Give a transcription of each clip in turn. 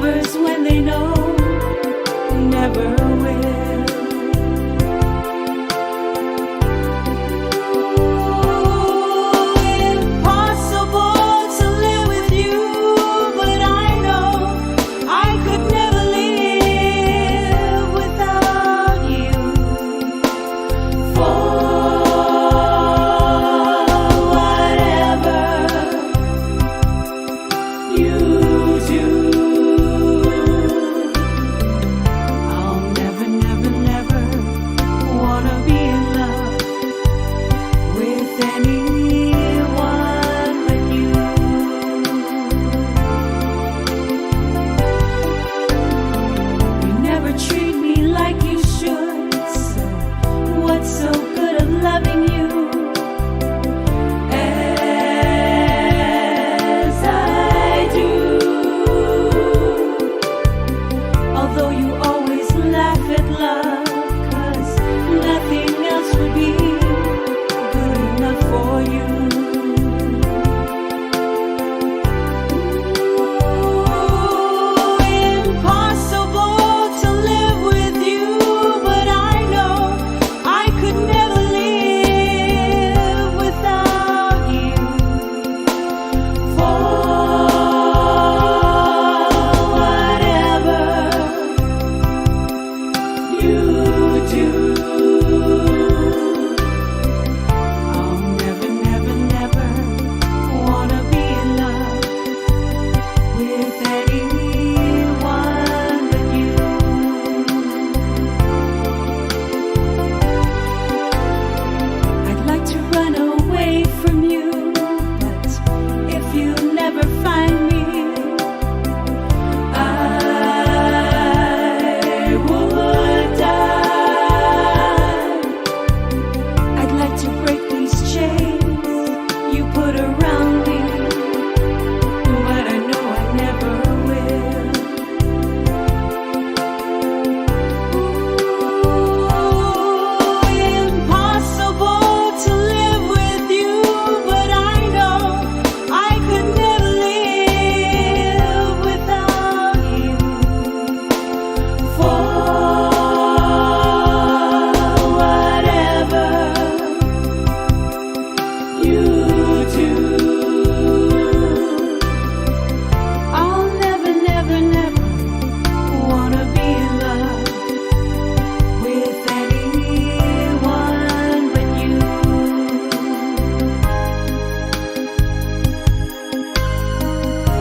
lovers when they know never will. Impossible to live with you, but I know I could never live without you. For whatever you do, I'll never, never, never wanna be in love with anyone but you. You never treat me like you should, so what's so good of loving you as I do? Although you always laugh at love, 'cause nothing else would be good enough for you. Impossible to live with you, but I know I could never live without you. For whatever you do, I'll never, never, never wanna be in love with anyone but you. I'd like to run away from you, but if you never find me, I would die. I'd like to break these chains you put around me, but I know I never will. Impossible to live with you, but I know I could never live without you. For whatever you do, I'll never, never, never wanna be in love with anyone but you.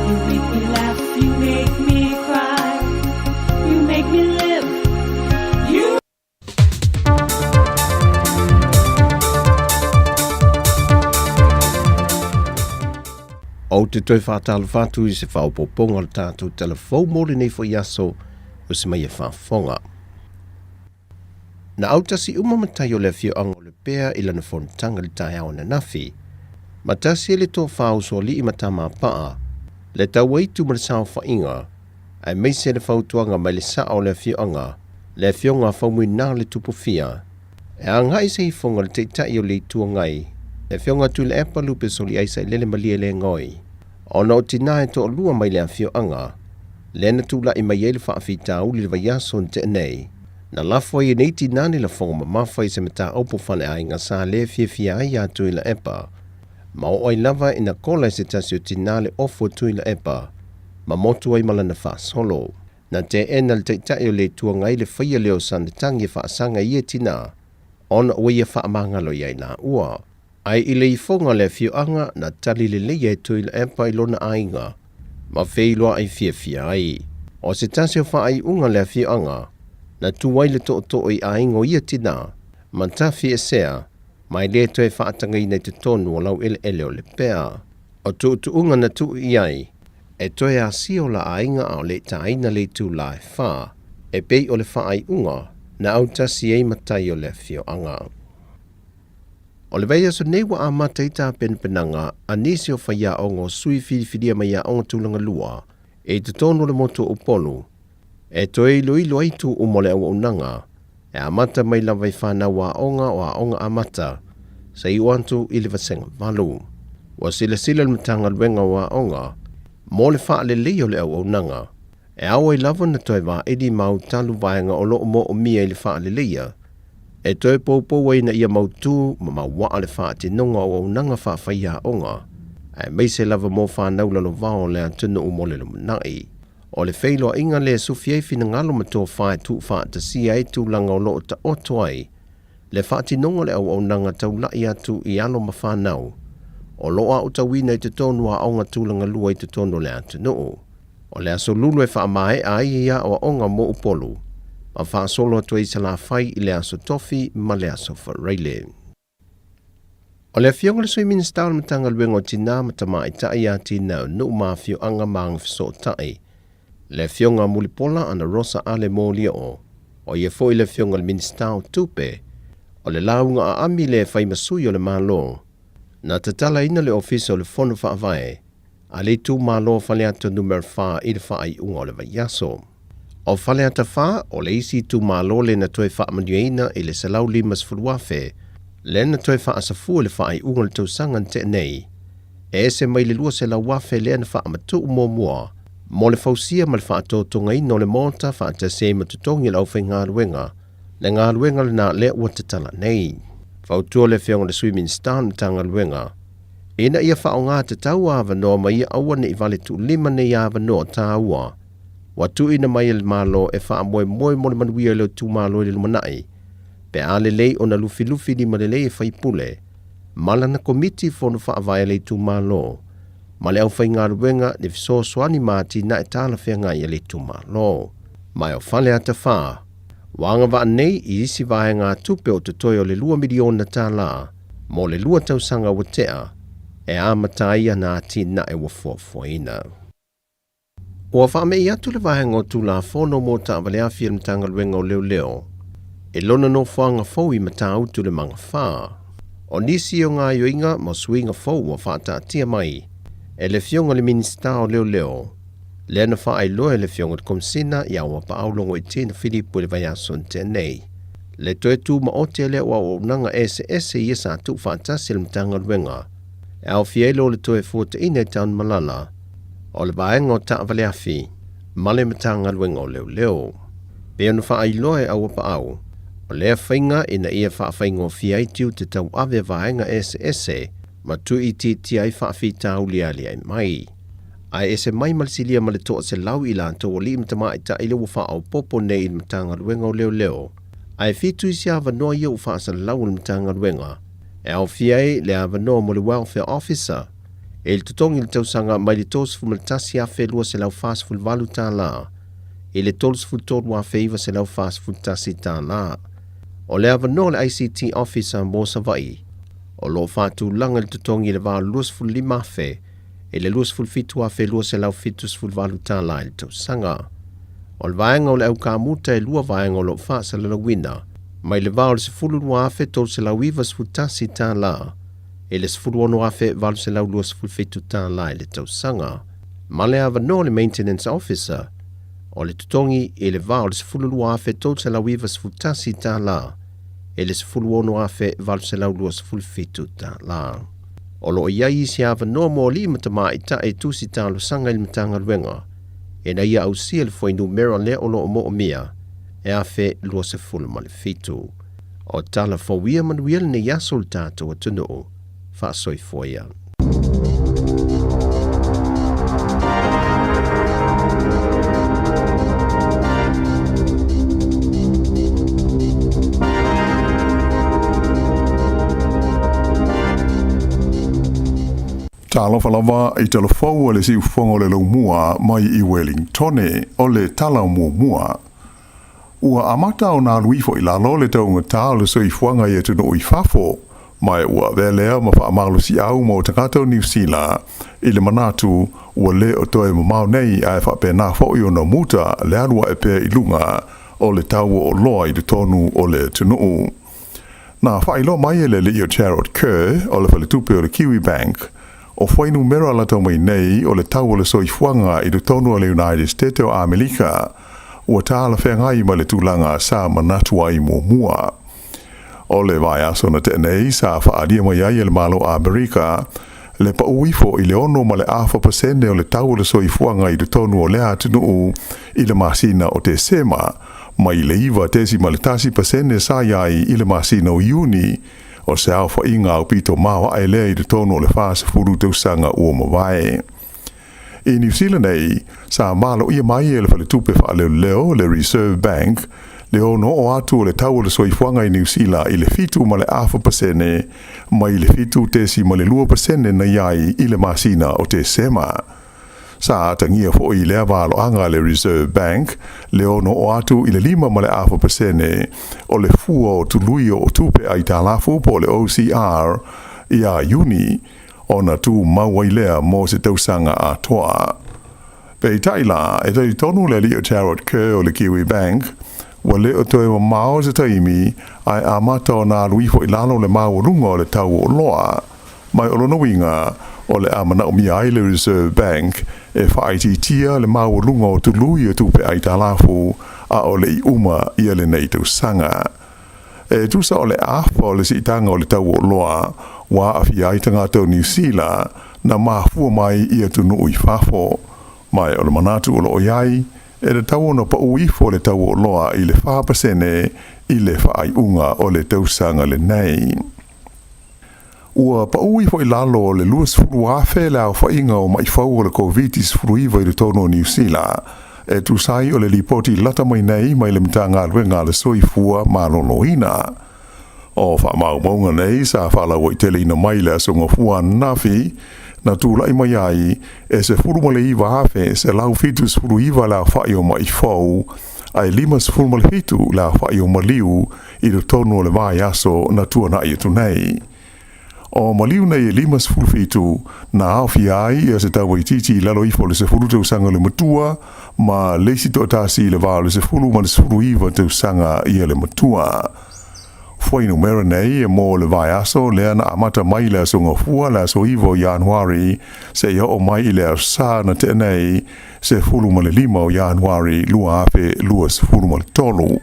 You make me laugh, you make me cry, you make me live. You Ou te toe faatalofa atu i se faaopoopoga o le tatou tala fou mo lenei foi aso o se mai e faafofoga. Na autasi uma matai o le afioaga o Lepea i lana fonotaga i le taeao ananafi, ma tasi ai le tofa usoalii ma Tamapaa, le tauaitu ma le saofaiga, aemaise le fautuaga mai le sao o le afioaga, le afioga a Faumuina le Tupufia, e agai se ifoga i le Taitai o le Itu Agai, le afioga a Tuilaepa Lupe Soliai Sailele Malielegaoi, ona o tina e toalua mai le afioaga, lea na tulai mai ai le faafitauli i le vaiaso na tea nei, na lafo ai e nei tina ni lafoga mamafa i se mataupu faleaiga sa le fiafia ai ia Tuilaepa. Ma oo ai lava ina kola e se tasi o tina le ofu o Tuilaepa, ma motu ai ma lana faasolo. Na teena e le Taitai o le Itu Agai le faia lea o sana tagi e faasaga i ia tina, ona ua ia faamagalo i ai laua. Ae i le ifoga o le afioaga, na tali lelei e Tuilaepa i lona aiga, ma feiloai fiafia ai. O se tasi o faaiuga a le afioaga, na tu ai le tootoo i aiga o ia tina, ma tafiesea, ma e le toe faatagaina i totonu o laueleele o Lepea. O tuutuuga na tuu i ai, e toe asia o la aiga a o le i taina le itula e fa, e pei o le faaiuga na autasi ai matai o le afioaga. O le vaiaso nei ua amata ai tapenapenaga a nisi o faiaoga o sui filifilia mai aoga tulaga lua i totonu o le motu o Upolu e toe iloilo ai itu uma o le auaunaga e amata mai lava i fanau aoga o aoga amata seia atu i le vasega valu. Ua silasila le Matagaluega o Aoga mo le faaleleia o le auaunaga. E ao ai lava ona toe vaili ma autalu vaega o lo o moomia i le faaleleia, e toe poupou ai ina ia mautu ma mauaa le faatinoga o auaunaga faafaiaoga, aemaise lava mo fanau lalovao o le atunuu mo le lumanai. O le feiloaiga lea e sufi ai finagalo ma tofa e tuufaatasia ai tulaga o lo o taoto ai le faatinoga o le auaunaga taulai atu i alo ma fanau o lo o aotauina i totonu o aoga tulagalua i totonu o le atunuu. O le Aso Lulu e faamaea ai ia aoaoga mo Upolu ma faasolo atu ai i Salafai i le Aso Tofi ma le Aso Faraile. O le Afioga i le Sui Minisita o le Matagaluega o Tinā ma Tamaitai, Atinae o Nuu ma Afioaga ma Agafesootai, le Afioga Mulipola Anarosa Ale Molioo, o ia foi le Afioga i le Minisita o Tupe, o le lauga aami lea e fai ma sui o le Malo, na tatalaina le Ofisa o le Fono Faavae a le itumalo o Faleata Numera 4 i le faaiuga o le vaiaso. O Faleata 4, o le isi itumalo lea na toe faamanuiaina i le $150,000 lea na toe faasafua i le faaiuga o le tausaga na tea nei, e ese mai le $200,000 lea na faamatuu muamua mo le fausia ma le faatotogaina o le maota faatasi ai ma totogi o le aufaigaluega, le galuega lena lea ua tatala nei. Fautua le Afioga i le Sui Minisita o le Matagaluega ina ia faaaoga tatau avanoa ma ia aua ne i vale tuulima nei avanoa taua ua tuuina mai e le Malo e faamoemoe mo le manuia i le itumalo i le lumanai, pe a lelei ona lufilufi limalelei e faipule ma lana komiti fono faavae a le itumalo ma le aufaigaluega le fesoasoani ma atinae talafeagai a le itumalo. Ma e o Faleata 4, ua agavaa nei i isi vaegatupe o totoe o le $2 miliona mo le 2 tausaga ua tea e amata ai ana atinae ua fuafuaina. Ua faamei atu le vaega o Tulafono mo taavale afi a le Matagaluega o Leoleo i lona nofoaga fou i Matautu le Magafa. O nisi o gaoioiga ma suiga fou ua faataatia mai e le Afioga i le Minisita o Leoleo, lea na faailoa e le Afioga i le Komesina ia Auapaau Logoitino Filipo i le vaiaso na tea nei, le toe tumaote lea o auaunaga eseese ia sa tuufaatasi e le Matagaluega e aofia ai loa le toe fuataina i Tanumalala o le vaega o taavale afi ma le Matagaluega o Leoleo. Pei ona faailoa e Auapaau, o lea faiga ina ia faafaigofie ai tiute tauave a vaega eseese ma tuuitiitia ai faafitauli e aliae mai. Ae ese mai ma le silia ma le 100 i latou alii ma tamaitai lea ua faaopoopo nei i le Matagaluega o Leoleo, ae 7 isi avanoa ia ua faasalalau e le Matagaluega e aofia ai le avanoa mo le Welfare Officer i le totogi i le tausaga mai le $31,248 i le $33,941. O le avanoa o le ICT Officer mo Savaii o lo o faatulaga i le totogi i le va o le $25,000 i le $27,278 i le tausaga. O le vaega o le aukamuta e 2 vaega o lo o faasalalauina mai le va o le $12,391 i le $16,827 i le tausaga, ma le avanoa o le Maintenance Officer o le totogi i le va o le $12,391 i le $16,827. O lo o i ai isi avanoa mo alii ma tamaitai e tusi talosaga i le Matagaluega ina ia ausia le fuainumera lea o lo o moomia e 1027. O tala fou ia manuia lenei aso le tatou atunuu. Faasoifua ia. Talofa lava i talafou a le siufofoga o le laumua mai i Wellingtone o le tala muamua. Ua amata ona alu ifo i lalo le taugata o le soifuaga i atunuu i fafo, ma ua avea lea ma faamalosiau mo tagata o Niu Sila i le manatu ua le o toe mamao nei ae faapena foi ona muta le alu ae pea i luga o le tau o oloa i totonu o le atunuu. Na faailoa mai e le alii o Jarrod Kerr o le faletupe o le Kiwibank, o fuainumera latau mai nei o le tau o le soifuaga i totonu o le United States o Amerika ua talafeagai ma le tulaga sa manatu ai muamua. O le vaiaso na tea nei sa faaalia mai ai e le Malo Amerika le pau ifo i le 6.5% o le tau o le soifuaga i totonu o lea atunuu i le masina o Tesema, mai le 9.1% sa i ai i le masina o Iuni, o se aofaiga aupito maoae lea i totonu o le 40 tausaga ua mavae. I Niu Sila nei, sa maloia mai e le faletupe faaleoleo le Reserve Bank le ono oo atu o le tau o le soifuaga i Niu Sila i le 7.5% mai le 7.2% na i ai i le masina o Tesema. Sa atagia foi i lea valoaga a le Reserve Bank le ono oo atu i le 5.5% o le fua o tului o tupe aitalafu po o le OCR ia Iuni, ona tumau ai lea mo se tausaga atoa. Peitai la, e talitonu le alii o Jarrod Kerr o le Kiwi Bank, ua le o toe mamao se taimi ae amata ona alu ifo i lalo le maualuga o le tau o oloa. Ma o lona uiga, o le a manaomia ai le Reserve Bank e faaitiitia le maualuga o tului o tupe aitalafu a o le i uma ia lenei tausaga. E tusa o le afa o le siitaga o le tau o oloa ua aafia ai tagata o Niu Sila na mafua mai i atunuu i fafo. Ma o le manatu o loo i ai, e tatau ona pau ifo le tau o oloa i le 4% i le faaiuga o le tausaga lenei. Ua pau ifo i lalo o le 20,000 le aofaiga o maifau o le Koviti-19 i totonu o Niu Sila, e tusa ai o le lipoti lata mai nei mai le Matagaluega a le Soifua Maloloina. O faamaumauga nei sa faalauaiteleina mai le Aso Gafua ananafi, na tulai mai ai e 19,179 le aofai o maifou, ae 57 le aofai o maliu i totonu o le vaiaso na tuanai atu nei. O maliu nei e 57 na aofia ai ia se tamaitiiti i lalo ifo o le 10 tausaga le matua ma le isi toatasi i le va o le 10 ma le 19 tausaga ia le matua. Fuainumera nei e mo le vaiaso lea na amata mai le Aso Gafua le aso 9 o Ianuari seia oo mai i le Aso Sa na tea nei 15 o Ianuari 2023.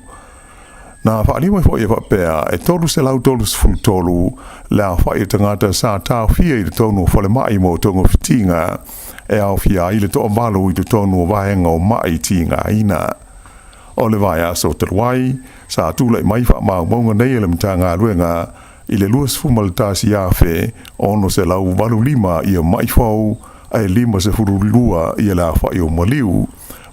Na faaaliga mai foi e faapea, e 333 le aofai o tagata sa taofia i totonu o falemai mo togafitiga, e aofia ai le toavalu i totonu o vaega o mai tigaina. O le vaiaso talu ai, sa tulai mai faamaumauga nei a le Matagaluega i le 21,685 ia mai fou, ae 52 ia le aofai o maliu,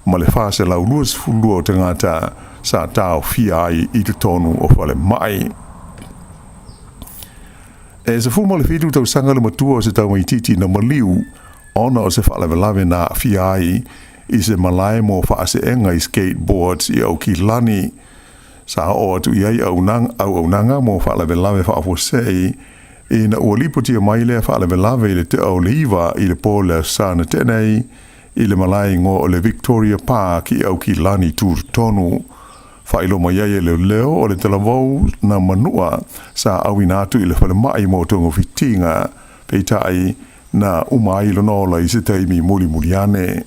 ma le 422 o tagata sa taofia ai i totonu o falemai. E 17 tausaga le matua o se tamaitiiti na maliu ona o se faalavelave na aafia ai i se malae mo faaseega i skateboards i Aukilani. Sa oo atu i ai auaunaga mo faalavelave faafuasei ina ua lipotia mai lea faalavelave i le tea o le 9 i le po o le Aso Sa na tea nei i le malae igoa o le Victoria Park i Aukilani tutotonu. Faailoa mai ai e leoleo o le talavou na manua sa auina atu i le falemai mo togafitiga, peitai na uma ai lona ola i se taimi mulimuli ane.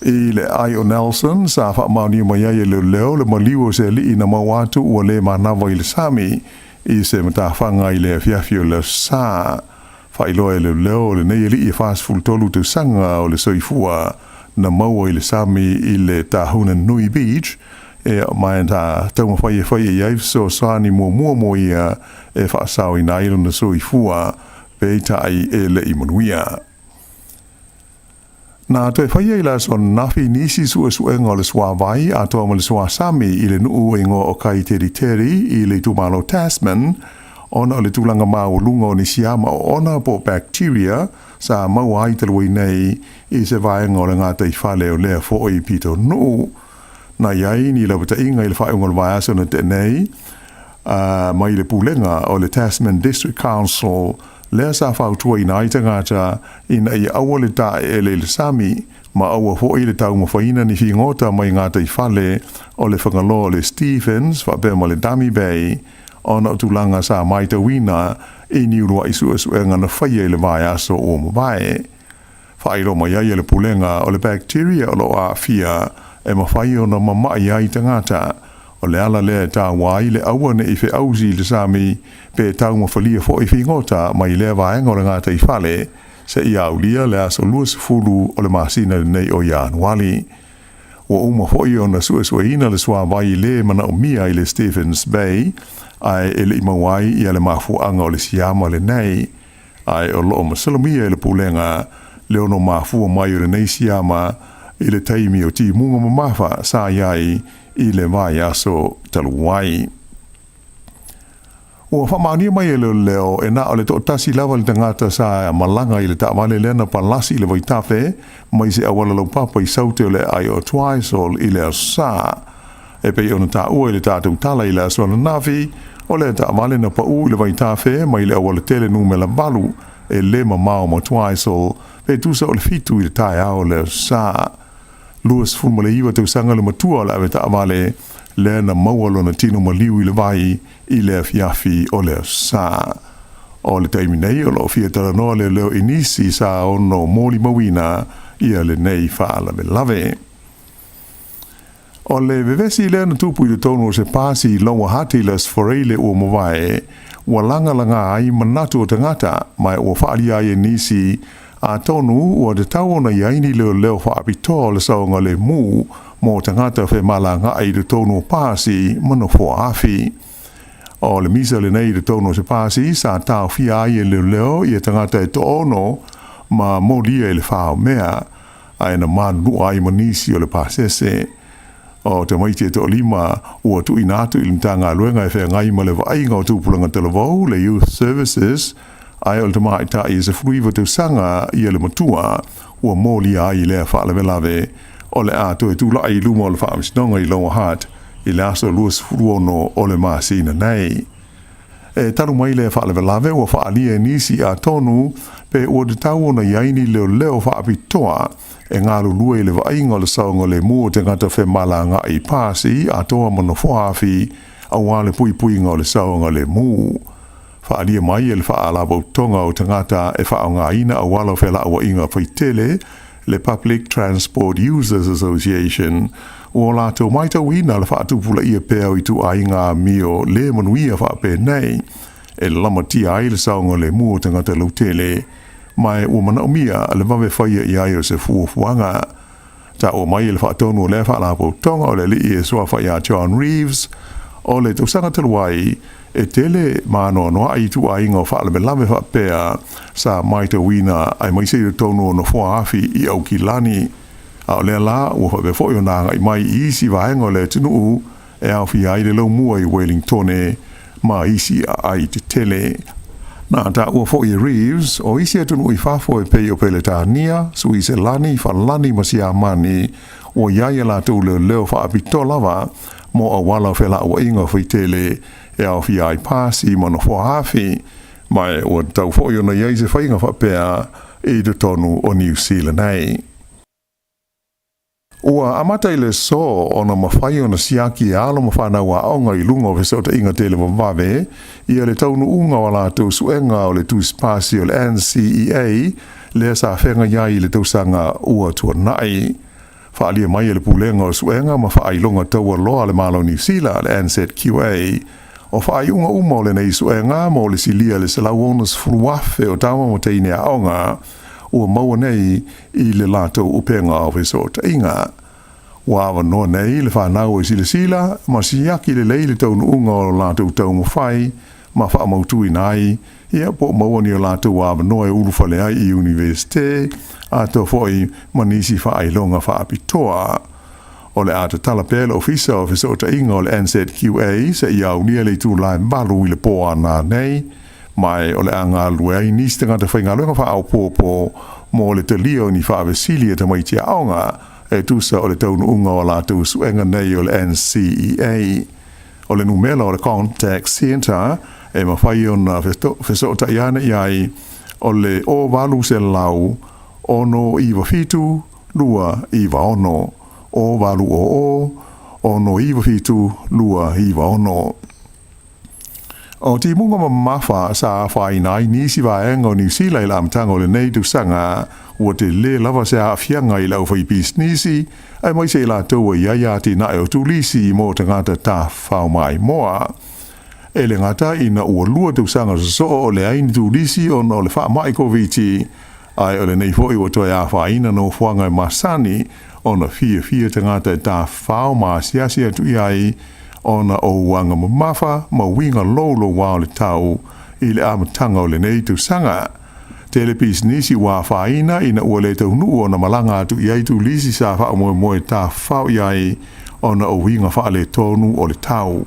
I le ai o Nelson, sa faamaonia mai ai e leoleo le maliu o se alii na maua atu ua le manava i le sami i se matafaga i le afiafi o le Aso Sa. Faailoa e leoleo o lenei alii e 43 tausaga o le soifua na maua i le sami i le Tahuna Nui Beach, e ma ta taumafai e fai i ai fesoasoani muamua mo ia e faasaoina ai lona soifua, peitai e le i manuia. Na toe faia i le aso ananafi nisi suesuega o le suavai atoa ma le suasami i le nuu e igoa o Kaiteriteri i le itumalo Tasman, ona o le tulaga maualuga o ni siama oona po o bacteria sa maua ai talu ai nei i se vaega o le gataifale o lea foi pitonuu. Na i ai ni lapataiga i le faaiuga o le vaiaso na tea nei, mai le pulega o le Tasman District Council lea sa fautuaina ai tagata ina ia aua le taeele i le sami ma aua foi le taumafaina ni figota mai gataifale o le Fagaloa o le Stephens faapea ma le Dummy Bay ona o tulaga sa matauina i ni uluai suesuega na faia i le vaiaso ua mavae. Faailoa mai ai e le pulega o le bacteria o lo o aafia e mafai ona mamai ai tagata. O le ala lea e taua ai le aua ne i feausi i le sami pe taumafalia foi figota mai lea vaega o le gataifale seia aulia le aso 20 o le masina lenei o Ianuari. Ua uma foi ona suesueina le suavai lē manaomia i le Stephens Bay, ae e le i maua ai ia le mafuaaga o le siama lenei. Ae o loo masalomia e le Pulega le ono mafua mai o lenei siama i le taimi o timuga mamafa sa i ai i le vaiaso talu ai. Ua faamaonia mai e leoleo e na o le toatasi lava le tagata sa malaga i le taavale lea na palasi i le vaitafe mai se auala laupapa i Saute o le aai o Twizel i le Aso Sa. E pei ona taua i le tatou tala i le aso ananafi, o lea taavale na pau i le vaitafe mai le auala tele numera 8 e le mamao ma Twizel pe tusa o le 7 i le taeao o le Aso Sa. 29 tausaga le matua o le avetaavale lea na maua lona tino maliu i le vai i le afiafi o le Aso Sa. O le taimi nei o loo fia talanoa leoleo i nisi sa ono molimauina ia lenei faalavelave. O le vevesi lea na tupu i totonu o se pasi i Lower Hutt i le Aso Faraile ua mavae, ua lagalaga ai manatu o tagata, ma ua faaalia ai e nisi, atonu ua tatau ona i ai ni leoleo faapitoa o le saogalemu mo tagata femalagaai i totonu o pasi ma nofoa afi. O le misa lenei i totonu o se pasi sa taofia ai e leoleo ia tagata e toaono ma molia i le faomea, ae na manunua ai ma nisi o le pasese. O tamaiti e toalima ua tuuina atu i le Matagaluega e feagai ma le vaaiga o tupulaga talavou, le Youth Services, ae o le tamaitai e 19 tausaga ia le matua ua molia ai i lea faalavelave o le a toe tulai i luma o le Faamasinoga i Lower Hutt i le aso 26 o le masina nei. E talu mai lea faalavelave ua faaalia e nisi atonu pe ua tatau ona i ai ni leoleo faapitoa e galulue i le vaaiga o le saogalemu o tagata femalagaai pasi atoa ma nofoafi aua le puipuiga o le saogalemu. Faaalia mai e le Faalapotopotoga o Tagata e Faaaogaina Auala o Felauaiga Faitele, le Public Transport Users Association, ua latou matauina le faatupulaia pea o ituaiga amio le manuia faapenei e lamatia ai le saogalemu o tagata lautele, ma ua manaomia le vave faia i ai o se fuafuaga. Taua mai e le faatonu o lea faalapotopotoga o le alii e suafa ia John Reeves, o le tausaga talu ai e tele maanoanoaʻi ituaiga o faalavelave faapea sa matauina aemaise i totonu o nofoa afi i Aukilani, a o lea la ua faapea foi ona agai mai i isi vaega o le atunuu e aofia ai le laumua i Wellingtone ma isi aai tetele. Na taua foi e Reeves, o isi atunuu i fafo e pei o Peretania, Suiselani, Falani ma Siamani, ua i ai a latou leoleo faapitoa lava mo auala o felauaiga faitele e aofia ai pasi ma nofoa afi, ma ua tatau foi ona i ai se faiga faapea i totonu o Niu Sila nei. Ua amata i le aso ona mafai ona siaki e alo ma fanau aoga i luga o fesootaiga televavave ia le taunuuga o a latou suega o le tusipasi o le NCEA lea sa feagai ai i le tausaga ua tuanai. Faaalia mai e le Pulega o Suega ma Faailoga Taualoa a le Malo o Niu Sila, le NZQA, o faaiuga uma o lenei suega mo le silia i le 160,000 o tama ma teine aoga ua maua nei i le latou upega o fesootaiga. Ua avanoa nei le fanau e silasila ma siaki lelei le taunuuga o latou taumafai ma faamautuina ai ia po o maua ni o latou avanoa e ulufale ai i Iunivesite, atoa foi ma nisi faailoga faapitoa. O le a tatala pea le Ofisa o Fesootaiga o le NZQA seia aulia le itula e 8 i le po ana nei, ma o le a galulue ai nisi tagata faigaluega faaopoopo mo le talia o ni faavesili a tamaiti aoga e tusa o le taunuuga o a latou suega nei o le NCEA. O le numera o le Contact Centre e mafai ona fesootai ane i ai o le 0800 697 296, 0800 697 296. O timuga mamafa sa afaina ai nisi vaega o Niu Sila i le amataga o lenei tausaga, ua tele lava se aafiaga i le aufaipisinisi, aemaise i latou ua i ai atinae o turisi mo tagata tafafao maimoa. E le gata ina ua 2 tausaga sosoo o leai ni turisi ona o le faamai Koviti, ae o lenei foi ua toe afaina nofoaga e masani ona fiafia tagata e tafafao ma asiasi atu i ai ona o uaga mamafa ma uiga loulouā o le tau i le amataga o lenei tausaga. Tele pisinisi ua afaina ina ua le taunuu ona malaga atu i ai turisi sa faamoemoe e tafafao i ai ona o uiga faaletonu o le tau,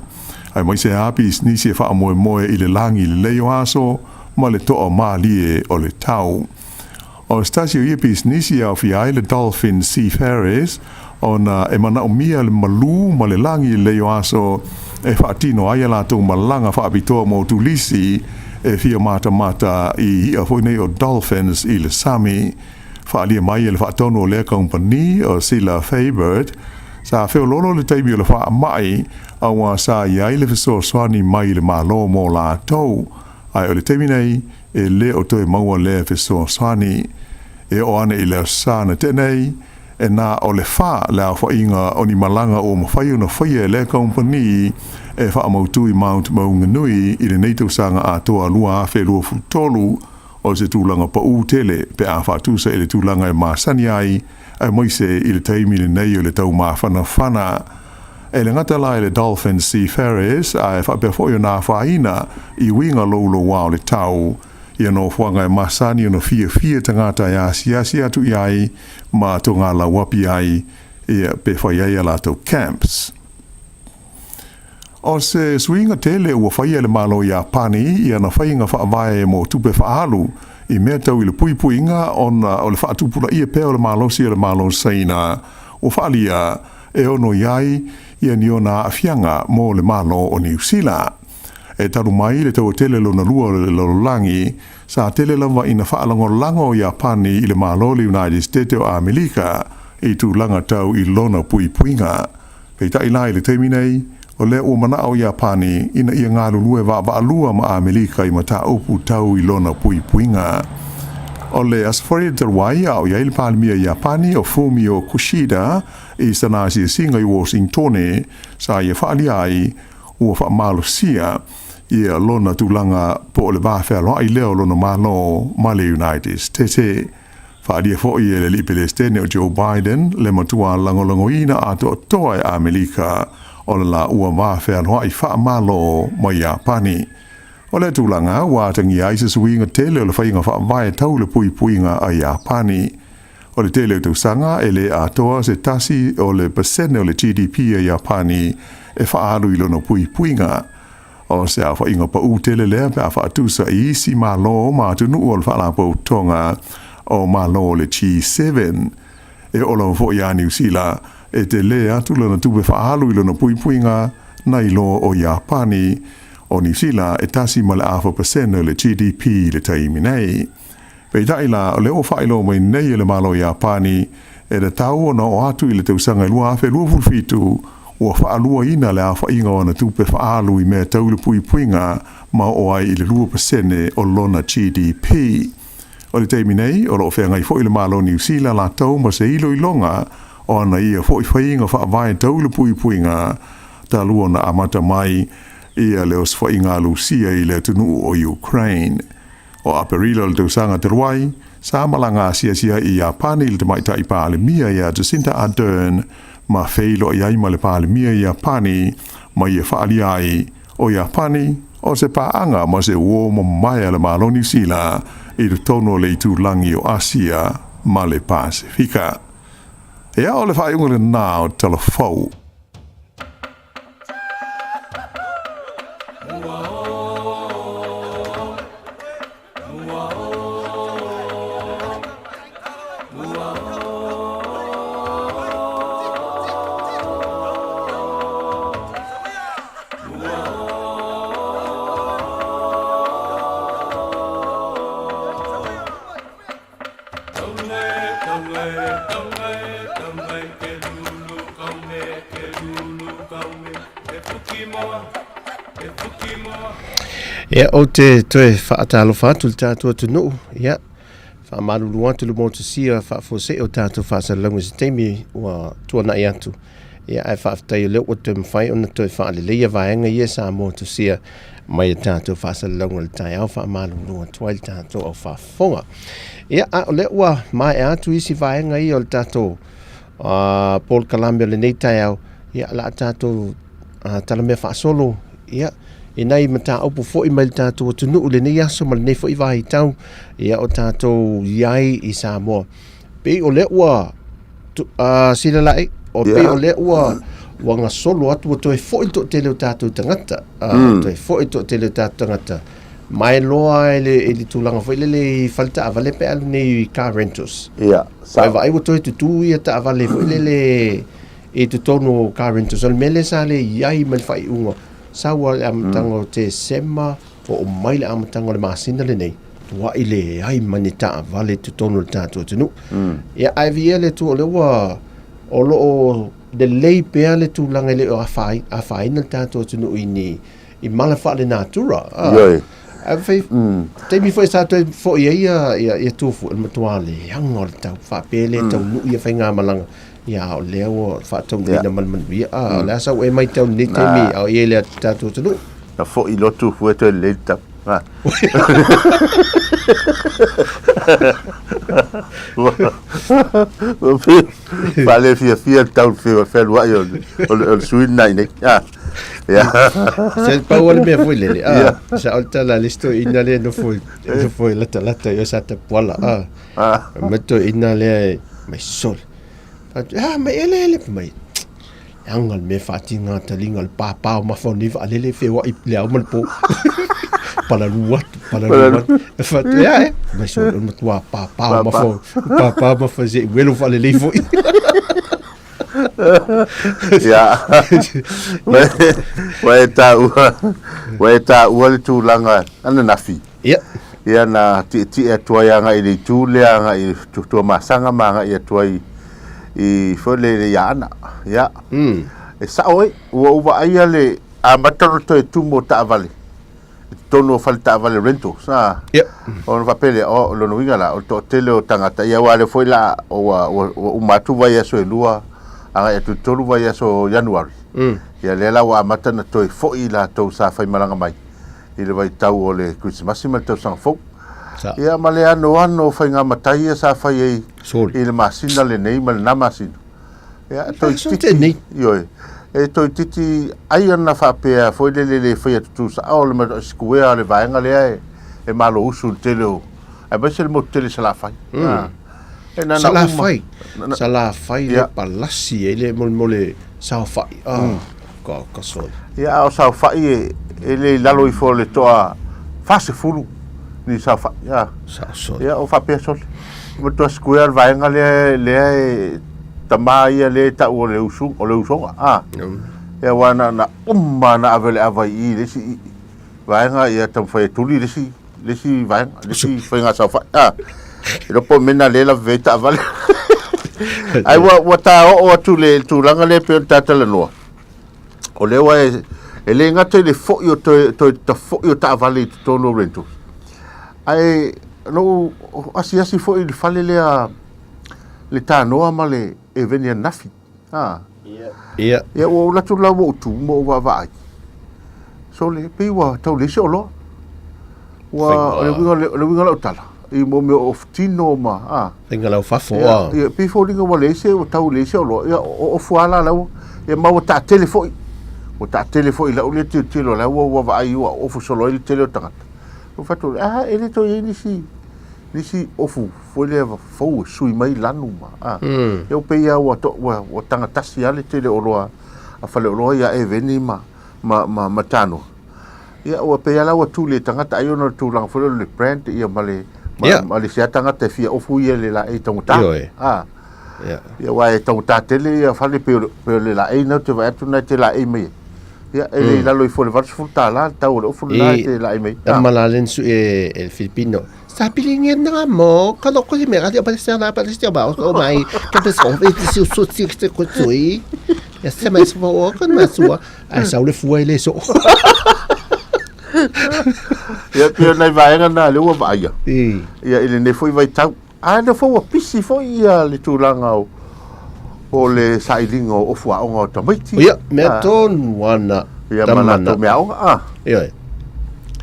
aemaise lava pisinisi e faamoemoe i le lagi lelei o aso ma le toa malie o le tau. O se tasi o ia pisinisi e aofia ai le Dolphin Seafarers ona e manaomia le malū ma le lagi lelei o aso e faatino ai a latou malaga faapitoa mo turisi e fia matamata i i'a foi nei o dolphins i le sami. Faaalia mai e le faatonu o lea kaupani o Sila Faybert, sa feoloolo le taimi o le faamai auā sa i ai le fesoasoani mai i le Malo mo latou, ae o le taimi nei e le o toe maua lea fesoasoani. E oo ane i le aso sa na tea nei, e na o le fa le aofaiga o ni malaga ua mafai ona faia e lea kaupani e faamautu i Mount Maunganui i lenei tausaga atoa 2023, o se tulaga paū tele pe a faatusa i le tulaga e masani ai, aemaise i le taimi lenei o le tau mafanafana. E le gata la i le Dolphin Seafarers, ae faapea foi ona afaina i uiga loulouā o le tau. Ia nofoaga e masani ona fiafia tagata e asiasi atu i ai ma togalauapi ai, ia, pe fai ai a latou camps. O se suiga tele ua faia e le Malo Iapani i ana faiga faavae mo tupe faaalu i mea tau i le puipuiga ona o le faatupulaia pea o le malosi o le Malo Saina ua faaalia e ono i ai ia ni ona aafiaga mo le Malo o Niu Sila. E talu mai le taua tele lona lua o le lalolagi, sa tele lava ina faalagolago o Iapani i le Malo o le United State o Amerika i tulaga tau i lona puipuiga. Peitai la i le taimi nei, o lea ua manao Iapani ina ia galulue vaavaalua ma Amerika i mataupu tau i lona puipuiga. O le Aso Faraile talu ai, a o i ai le Palemia Iapani o Fumio Kushida i sana asiasiga i Washingtone, sa ia faaalia ai ua faamalosia ia lona tulaga po o le va fealoai lea o lona Malo ma le United States. Faaalia foi e le Alii Pelesitene o Joe Biden le matua lagolagoina atoatoa e Amerika o le la ua va fealoai faamalo ma Iapani. O lea tulaga ua atagia ai se suiga tele o le faiga faavae tau le puipuiga a Iapani. O le tele o tausaga e le atoa se tasi o le pasene o le GDP a Iapani e faaalu i lona puipuiga. O se aofaiga paū tele lea pe a faatusa i isi Malo ma atunuu o le Faalapotopotoga o Malo o le G7. E oo lava foi iā Niu Sila e telē atu lana tupe faaalu i lona puipuiga nai loa o Iapani. O Niu Sila e tasi ma le afa pasene o le GDP i le taimi nei. Peitai la, o lea ua faailoa mai nei e le Malo o Iapani, e tatau ona oo atu i le tausaga e 2027, ua faaluaina le aofaiga o ana tupe faaalu i mea tau le puipuiga ma oo ai i le 2% o lona GDP. O le taimi nei, o lo o feagai foi le Malo o Niu Sila latou ma se iloiloga o ana ia foi faiga faavae tau le puipuiga talu ona amata mai ia le osofaiga a Lusia i le atunuu o Ukraine. O Aperila o le tausaga talu ai, sa malaga asiasi ai i Iapani le tamaitai Palemia ia Jacinda Ardern ma feiloai ai ma le Palemia Iapani ma ia faaalia ai o Iapani o se paaga ma se uo mamae a le Malo Niu Sila i totonu o le itulagi o Asia ma le Pasefika. Ea o le faaiuga lena o Tala Fou. Ia, ou te toe faatalofa atu i le tatou atunuu, ia, faamalulu atu le motusia faafuasei o tatou faasalalauga i se taimi ua tuanai atu. Ia, ae faafetai o lea ua toe mafai ona toe faaleleia vaega ia sa motusia mai e tatou faasalalauga i le taeao, faamalulu atu ai le tatou au faafofoga. Ia, a o lea ua maea atu isi vaega ia o le tatou Polokalame o lenei taeao, ia, o le a tatou talamea faasolo, ia, i nai mataupu foi mai le tatou atunuu i lenei aso ma lenei foi vaitau, ia, o tatou i ai i Samoa. Pei o lea ua silala'i, o pei o lea ua ua gasolo atu, ua toe foi le toatele o tatou tagata, toe foi le toatele o tatou tagata, mai loa i le tulaga foi lele i fale taavale pe alu nei i car rentals. Ia, sa. Vaai ua toe tutū ia taavale foi lele i totonu o car rentals. O le mea lea sa le i ai mai le faaiuga, sau lava i le amataga o Tesema, oo mai le amataga o le masina lenei, tuai leai ma ni taavale i totonu o le tatou atunuu. Ia, ae viia le Atua o lea ua, o lo o lelei pea le tulaga e le o afaina le tatou atunuu i ni i mala faalenatura. Ioe. Ae fai, taimi foi sa toe foi ai ia, ia, ia Tufu, e matua leaga o le tau, faapea le taunuu ia faigamalaga, ia a o lea ua faataunuuina ma le manuia. A, o le a sau e matau i lenei taimi a o i ai le tatou atunuu? Na foi loa Tufu e toe lelei le tau. Ha. Faale fiafia le tau fealuai o le sui lena i inei. Ha. Ia. Se pau o le mea foi lele. Ah, sa o le tala le isi toeaina lea e nofo nofo i latalata i o Satapuala. Ah. Ma toeaina lea e mai sole. Fai atu, ah, mai ele ele mai. Leaga le mea faatiga taliga o le pāpā o mafa o nei vaalele e feoai i le ao ma le pō. Palalu atu, palalu atu. E fai atu, ea e, mai sole, o le matua pāpā o mafa, pāpā o mafa se i welo faalelei foi. Ia. Ua e taua, ua e taua le tulaga ananafi. Ia. Ia na tietie atu ai agai i le itu lea agai i Tuamasaga ma agai atu ai i foi le i Aana. Ia. E sao ai, ua ou vaaia le amata ona toe tumu o taavale i totonu o fale taavale rentals. A. Ia. Ona faapea lea, o lona uiga la, o le toatele o tagata, ia aua o lea foi la ua, ua, ua uma atu vaiaso e lua agai atu i le tolu vaiaso o Ianuari. Ia lea la ua amata ona toe foi i latou sa faimalaga mai i le vaitau o le Kerisimasi ma le Tausaga Fou. Sa. Ia ma le anoano o faigamatai ia sa fai ai Soli. i le masina lenei ma lena masina. Ia, Faasolo tenei. Ioe. E toeitiiti ai ana faapea foi lele le faia tutusao le ma sikuea o le vaega lea e, e malo usu i le tele o, aemaise le motu tele Salafai. Mm. E na na Salafai. Salafai le palasi ai le molemole saofai. Ah, mm. ka, ka soli. Ia, a o saofai e, e le i lalo ifo o le toa 40 ni saofai. Ia, Sao soli. ia o faapea soli. Matua sikuea le vaega lea, lea e tama ia lea e tau o le usu, o le usoga. Ah. Mm. Ia aua na, na uma na ave le ava i i le isi vaega ia taumafai e tuli le isi, le isi vaega, le isi faiga saofai. Ah. E iloa po o le mea lena lea e lavevea ai taavale. Ai ua, ua ta oo atu le tulaga lea pei ona ta talanoa. O lea ua e, e le gata i le foi o toe, toe tafo'i o taavale i totonu o rentals. Ae na ou asiasi foi i le fale lea le tanoa ma le eveni ananafi. Ha. Ia. Ia ua ou alu atu la ua ou tu ma ou vaavaai. Sole, pei ua tau leai se oloa. Ua, o le uiga, o le uiga o lau tala, i mo mea o ofu tino ma, ha. Faiga lau fafo, a. Ia, pei foliga ua leai se, ua tau leai se oloa. Ia, o ofu lava la la ua, ia ma ua taatele foi. Ua taatele foi i lau lea tilotilo, la ua, ua vaai ua ofu solo ai le tele o tagata. Ou fai atu, ah, e le toe i ai nisi, nisi ofu foi lea fou e sui mai lanu ma, ah. Ia ua pei lava ua, ua, ua tagatasi lava le tele o oloa a faleoloa ia Eveni ma, ma, ma, ma Tanoa. Ia ua pei lava la ua tuli e tagata ai ona o le tulaga foi lea o le brand ia ma le, ma, Ia. ma le isi lava tagata e fia ofu ia i le laei taugata. Ioe. Ah. Ia. Ia aua e taugata tele ia fale pei o le, pei o le laei lena ou te vaai atu na e te laei mai ai. Ia, e le i lalo ifo o le $80 le tau o le ofu lena e te laei mai. E ma la len su e el Filipino. Sa pilingin na mo, kalau ko si mera di pa sa la pa si ba o mai, ka te so ve ti su su ti te ko tui. Ya se mai so o ko ma sua. Ai sa le fua le so. Ia, pei o nai vaega na lea ua vaaia. I. Ia, i lenei foi vaitau. A lea foi ua pisi foi ia le tulaga o, o le sailiga o ofu aoga o tamaiti. Ia, mea tonu ana Ia, ma latou mea aoga. Ah. Ioe.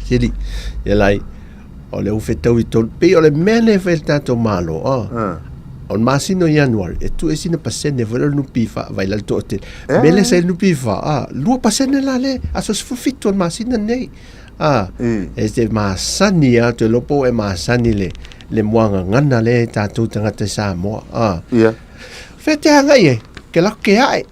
Sili, ia lai, o le ua fetau i tolu. Pei o le mea lea e fai e le tatou Malo, ah. O le masina o Ianuari, e tuu ai sina pasene foi lea o le NPF vai la le toatele. Mea lea sa i le NPF, a, 2% la le aso 17 o le masina lenei. A, e te masani lava, ou te iloa po ua e masani le, le muagagana lea i tatou tagata i Samoa. A, Ia. fea te agai ai? Ke lako ke ae.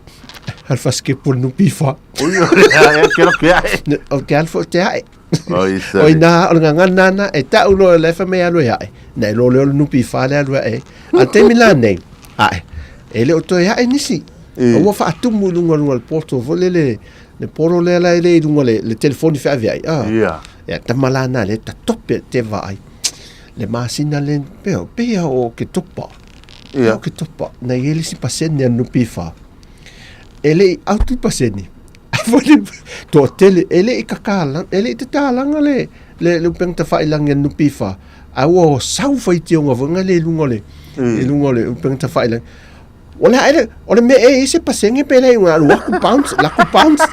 A le fasikepu o le NPF. Ui, o le ae, ke lako ke ae. O ke alu foi o te ae. Oi, O sorry. ina, o le gagana ana, e tau loa le fa mai alu e ae. Na e loa lea o le NPF le alu e ae. A taimi la nei, ae, e le o toe ae nisi. E. Ua faatumu i luga luga le poto foi lele, le polo lea la e le i luga le, le telefoni feaveai. Ah. Ia. Ia, tama la na le tatope te vaai. Le masina le, pea, pea o ke topa. Ia. O ke topa. Na i le isi pasene a NPF. E le i autu pasene. Foi toatele, e le i kakala, e le i tatalaga le, le, le upega tafailagi a le NPF. A ua sau faitioga foi nga le i luga o le, i luga o le upega tafailagi. O le a ele, o le mea e i se pasenge pe le i alu aku bounce, laku bounce.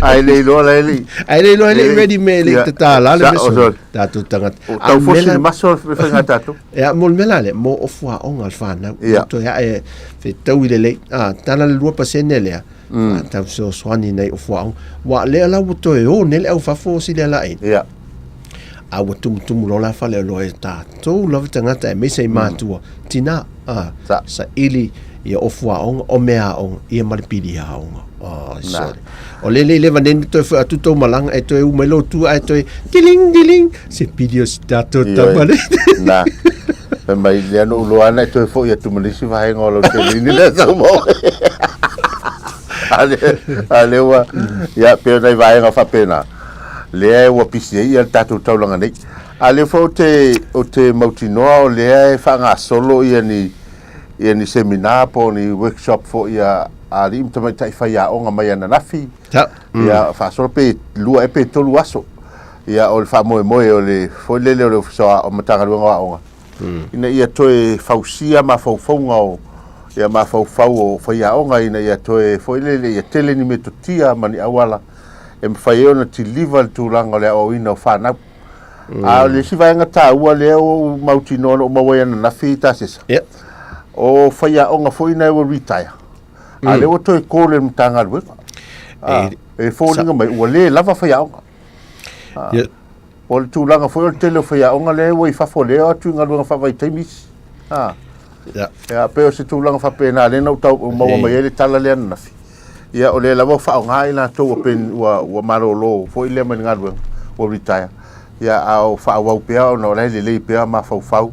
Ai le iloa la e le. Ai le iloa e le i ready me le i tatala le Sa- mea o sona. sorry. Tatou tagata. O A tau fosi mea la- le maso le faiga tatou. Ia, mo le mea la lea, mo o fuaoga le fanau. Ia. Toe ae fetau i lelei. A, tala le 2% lea. Mm. Tau fesoasoani nei o fuaoga. Ua lea la ua toe o nei le au fafo o sili ala ai. Ia. A ua tumutumu loa la fale o loa e tatou lava tagata aemaise i matua. Tina, a, Sa. saili ia o fuaoga, o meaaoga, ia ma le piliaoga. Oh, Na. sorry. O le le leva nei toe foi atu tou malaga e toe u mai lou tu ae toe tiling tiling se pili o si tatou Ioe. tama le. Na. Fai mai lea na ou iloa ana e toe foi atu ma le isi vaega o lau telini lea sau ma oe. A lea, a lea ua, ia, pei o nai vaega faapena, lea ua pisi ai ia le tatou taulaga nei. A lea foi ou te, ou te mautinoa o lea e faagasolo ia ni, ia ni seminar po o ni workshop foi a alii ma tamaitai faiaoga mai ananafi, Sa. ia faasolo pe lua ea pe tolu aso. Ia o le faamoemoe o le foi lele o le Ofisa o Matagaluega o Aoga, ina ia toe fausia mafaufauga o ia mafaufau o faiaoga ina ia toe foi lele ia tele ni metotia ma ni auala e mafai ai ona tiliva le tulaga o le aoaoina o fanau. A o le isi vaega taua lea ua ou mautinoa na ou maua ai ananafi Tasesa, Ia. o faiaoga foi na ua retire, a lea ua toe call e le Matagaluega. E foliga mai ua le lava faiaoga. Ia. O le tulaga foi o le tele o faiaoga lea ua i fafo lea o atu i galuega faavaitaimi isi. Ia. Ia, pei o se tulaga faapena lea na ou tau maua mai ai le tala lea ananafi. Ia, o lea lava ua faaaoga i latou ua pen, ua, ua malolo foi lea mai le galuega, ua retire. Ia, a o faaauau pea ona o la e lelei pea mafaufau,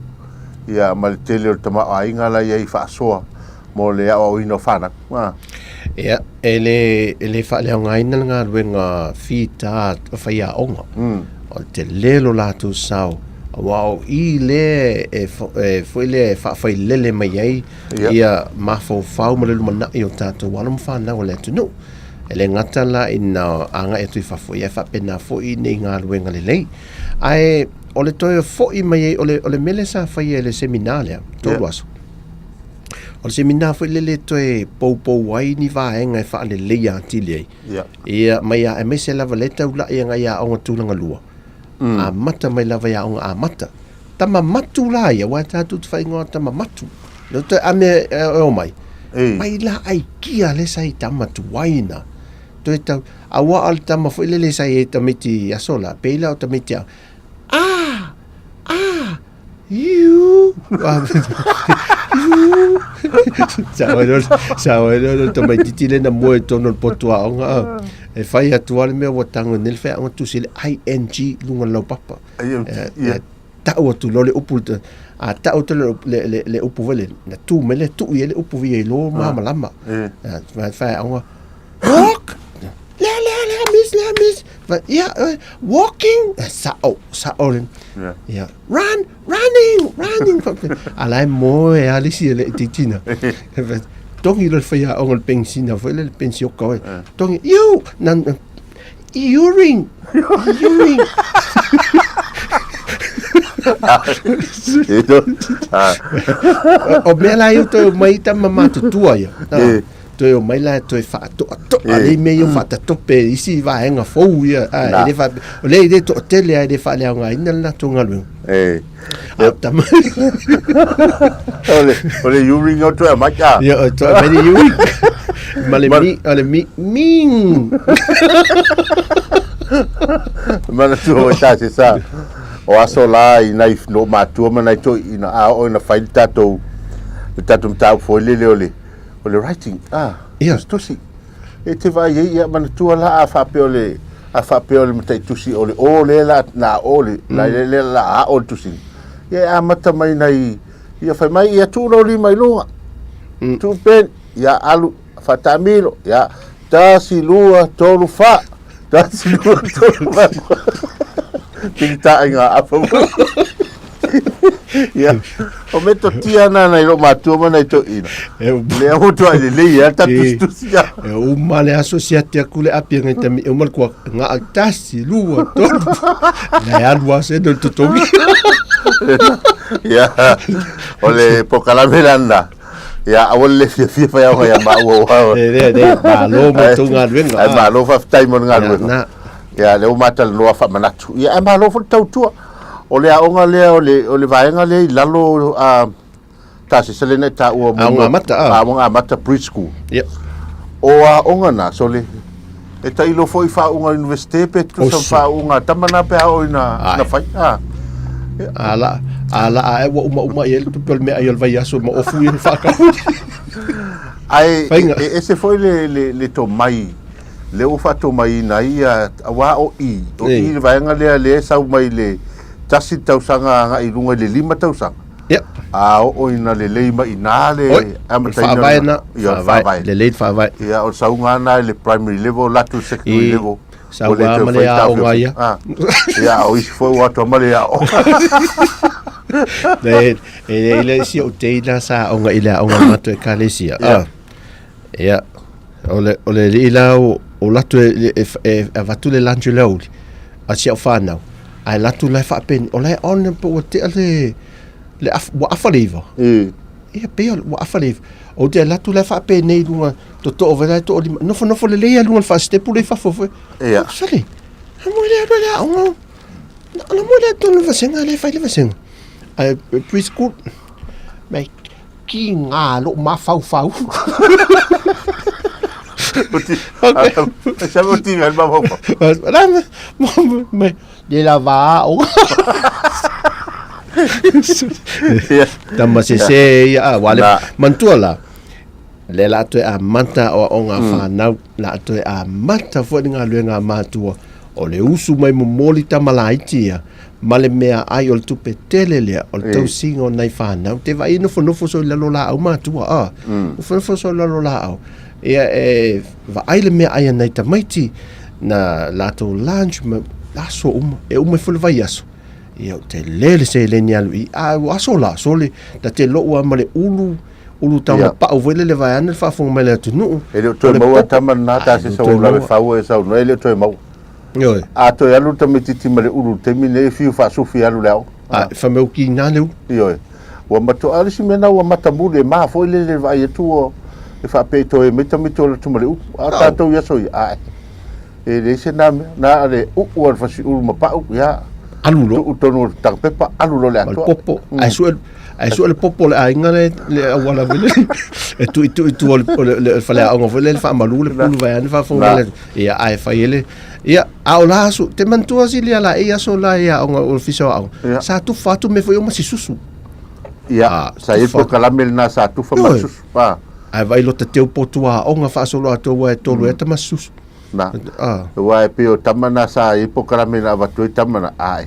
ia, ma le tele o le tamaoaiga la e i ai faasoa mo le aoaoina o fanau. A. Ia, e le, e le faaleaogaina le galuega fita o faiaoga. O le tele lo latou sao, aua o i lea e, e foi lea e faafailele mai ai Ia. ia mafaufau ma le lumanai o tatou alo ma fanau o le atunuu. E le gata la ina agai atu i fafo, ia e faapena foi nei galuega lelei. Ae o le toe foi mai ai, o le, o le mea lea sa faia i le seminar lea, tolu aso. O le seminar foi lele e toe poupou ai ni vaega e faaleleia atili ai. Ia. Ia, mai a, aemaise lava le taulai agai i aoga tulaga lua. Amata mai lava i aoga amata. Tama matu la ia, aua e tatou te faaigoa tama matu. Lea toe ame e omai. Ei. Mai la aikia le sa i tama tuai na. Toe tau, aua o le tama foi lele sa i ai tamaiti aso la, pei la o tamaiti a, ah! Ah! Iu! Iu! Sa oe loa, sa oe loa le tamaitiiti lea na moe i totonu o le potu aoga, a. E fai atu lava le mea ua tago nei le feaoga tusi le ING i luga o le laupapa. Ia. E tau atu loa le upu, a tau atu le, le, le, le upu foi lele, na tu mai lea tuu i ai le upu ia i lo malamalama. E. Feaoga, walk! Lea, lea, lea, miss, lea, miss. Ia, walking! Sao, sao le. Ia. Ia, run, running, running. A la e moe lava le isi e le i titina. Togi loa le faiaoga o le penisina foi lea, le penisioka oe. Togi, you! Na, urine, urine. Ito. O mea la ia toe omai tama matutua ia. E. Toe o mai la e toe faatoatoa E. lei mea ia faatatope i isi vaega fou ia. A, Na. e le o lea i le toatele a e le faaleaogaina le latou galuega. E. A o tama. O le U-ring o toe aumai, a. Ia, o toe aumai le U-ring. Ma le mi, o le mi, ming. Manatua ua tasi sa o aso la i nai no matua ma nai toeaiina a oo ina fai le tatou le tatou mataupu foi lele o le o le writing a Ia. tusitusi e te vaai ai ia manatua la a faapea o le a faapea o le mataitusi o le o lea la na o le la le la a o le tusi ia e amata mai nai ia fai mai ia tuu lou lima i luga tuu peni ia alu faatamilo ia tasi lua tolu fa tasi lua tolu fa tingita ai ngā apa ia o metotia na nai lo matua ma nai toeaiina E, lea ua tuai lelei e ta E. tusitusi ia e uma le aso siati aku le api ngai tami e uma le kua nga tasi lua tolu. Le alu ase no totogi. Ia o le pokalame lana ia aua le fiafia fai au ia maua ua E le le malo mo tau galuega. Ai malo faafetai mo le Ia, galuega na. Ia lea ua matalanoa faamanatu ia ae malo foi le tautua o le aoga lea o le o le vaega lea i lalo a tasese lena e taua mo Aoga amata, a. aoga amata preschool Ia. o aoga na sole e tailo foi faauga universite pe tusa Oso. faauga tama na pe a o ina Ai. na fai a Ala ala a e ua uma uma i ele tupe o le mea ai o le vaiaso ma ofu ia whaakau. Ae Faiga. e ese foi le le le tomai lea ua faatomaiina ai ia auā o i o Ei. i le vaega lea lea e sau mai le tasi tausaga agai i luga i le lima tausaga Ia. a oo ina lelei mai inā le Oi, o le amataina faavae na. ia o le Faavae. faavae Lelei le faavae. ia o le sauga lena i le primary level latou i le secondary I, level sauga o le toe ma le fai aoga taofiofi. ia. Ah. Ia o isi foi ua atoa ma le aoga Le e le isi o teina sa aoga i le aoga mato e kalesia. Ia. Ah. Ia. O le o le alii la o o latou e e e avatu le lunch i le aoauli a si au fanau ae latou la e faapeni o la e on pe ua tea le le afa ua afa le iva. Ia pei ua afa le iva. Ou te alu atu la e faapenei i luga totoo foi la e toalima nofonofo lelei lava i luga o le faasitepu lea i fafo foi. Ia. Sole, na moe lea alu i le aoga. Na moe lea tonu le vasega lea e fai le vasega. Ae preschool mai ki ngā lou mafaufau. Sa mo ti al mafaufau. Me le la va o. Tama se se ia a wale mantua la. Le la toe amata o aoga a whanau, la toe amata foi le galuega a matua, o le usu mai momoli tama laiti ia, ma le mea ai o le tupe tele lea, o le tausiga o nai whanau, te vaai nofonofo soo i lalo laau matua, a, nofonofo soo i lalo laau, ia e vaai le mea ai a nai tamaiti, na latou lunch ma aso uma, e uma ifo le vaiaso. Ia ou te le le seleni alu i a ua aso la sole ta te lou a ma le ulu ulu tauna Ia. pau foi lele vaeane le faafofoga mai le atunuu. E le o O toe le maua popo. tama lena Ai, ta e se le o sau toe lave maua. fau e saunoa e le o toe maua. Ioe. A toe alu le tamaitiiti ma le ulu i le taimi lenei e fiu faasufi e alu i le aoga. A fai mai ua kina le ulu. Ioe. Ua matoa, a o le isi mea lena ua matamuli e ma foi lele le vaai atu ua e faapea i toe mai tamaiti o alu atu ma le ulu. A o tatou i aso ia, ae. E leai se na mea, na o le uu a le fasiulu ma pau, ia. Alu loa. Tuu tonu o le tagapepa, alu loa le Ma le atoa. popo. Ae sue, ae sue le popo o le aiga le, le auala foi lele. E tuitui i tua o le, o le, le faleaoga foi lele, faamalu le pulu vaeane faafofoga Na. le. Ia, ae fai e le. Ia, a o la aso, te manatua sili ala e aso la i aoga, o le ofisa o aoga. Ia. Sa tufa atu mea foi o ma si susu. Ia, Ah, sa i ai le tufa. polokalame lena sa tufa ma le Ioe. susu. Ah. Ae vaai lo ta teu potu aoga faasolo atoa ua e tolu ea tama susu. Na. Ah. Aua e pei o tama na sa i ai polokalame na avatu ai tama na, ae.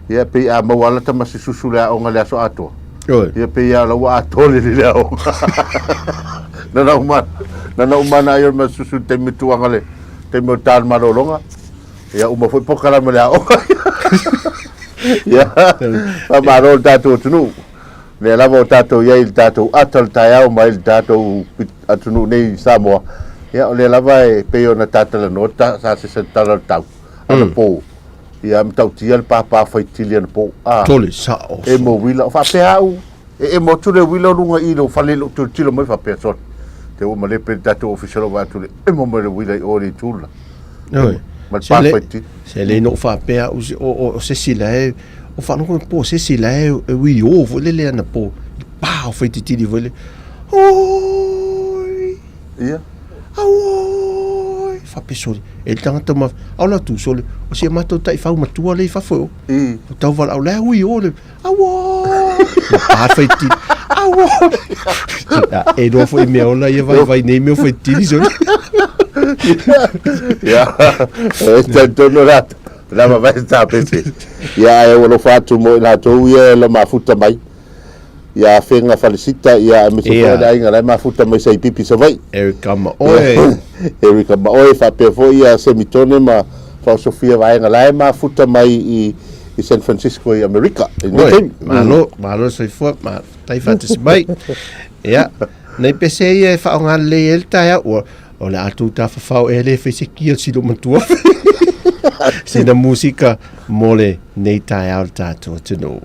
Ia pei a maua ala tama si susu le aoga le aso atoa. Ioe. Ia pei a la ua atoa lelei le aoga. Na na uma, na na uma na ai o le ma susu i le taimi tuaga le taimi o le ta le malologa. Ia uma foi polokalame le aoga. Ia, faamalo le tatou atunuu. Lea lava o tatou i ai i le tatou ata o le taeao mai le tatou atunuu nei i Samoa, ia o lea lava e pei ona ta talanoa ta, sa sesa le tala o le tau anapo. Ia matautia le pāpā faitili anapo. A, Tole sao. emo uila. O faapea au, e emo atu le uila o luga i i lou fale i lou tilotilo mai faapea, sole. Te ua malepe le tatou ofisa o lou vaai atu i le emo mai o le uila i o i le itu lela. Oi. Ma le Se le, pa faitili. se le no faapea au se o se isi la e o faalogo po o se isi la e e uiō foi lele ana po i le pa o Faititili foi lele. Oi! Ia. Auoi! Faapea sole, e le tagata ma au la tu sole, o si a matou taifau matua lea i fafo e o. I. O tau valaau la e uiō le Auoi! Ma pa Faitili. Auoi! E iloa foi mea ola ia vaivai nei mea o Faitili sole. Ia, e talitonu la, la vavae tapepe. Ia, ae ua alofa atu mo i latou ia e la mafuta mai. Ia Afega Falesita, ia aemaise foi le aiga la e mafuta mai Saipipi Savaii. Erika Maoe. Erika Maoe, faapea foi ia Semitone ma Faosofia Vaega la e mafuta mai i i San Francisco i Amerika i lenei taimi. Malo, malo soifua, ma tai faatasi mai. Ia, nei pese ia e faaaoga lelei ai le taeao, ua o le a tou tafafao ea le fai se kia o le silo matua. Sina musika mo le nei taeao le tatou atunuu.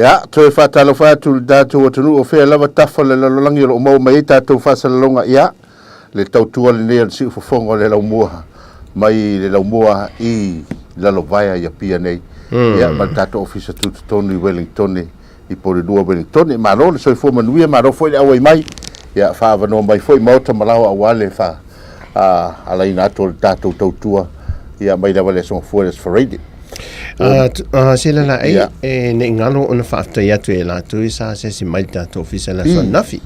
Ia, toe faatalofa atu i le tatou atunuu o fea lava tafa o le lalolagi o lo o maua mai ai tatou faasalalauga. Ia, le tautua lenei a le siufofoga o le Laumua mai le Laumua i Lalovaea i Apia nei. Ia, ma le tatou ofisa tutotonu i Wellingtone, i Porirua Wellingtone. Malo le soifua manuia, malo foi le auai mai. Ia, faaavanoa mai foi maota ma laoa aua le faa alaina atu o le tatou tautua, ia, mai lava le Aso Gafua i le Aso Faraile. Se la la e e nei ngalo ona faafetai atu e latou ia sa asiasi mai le tatou ofisa i le aso ananafi.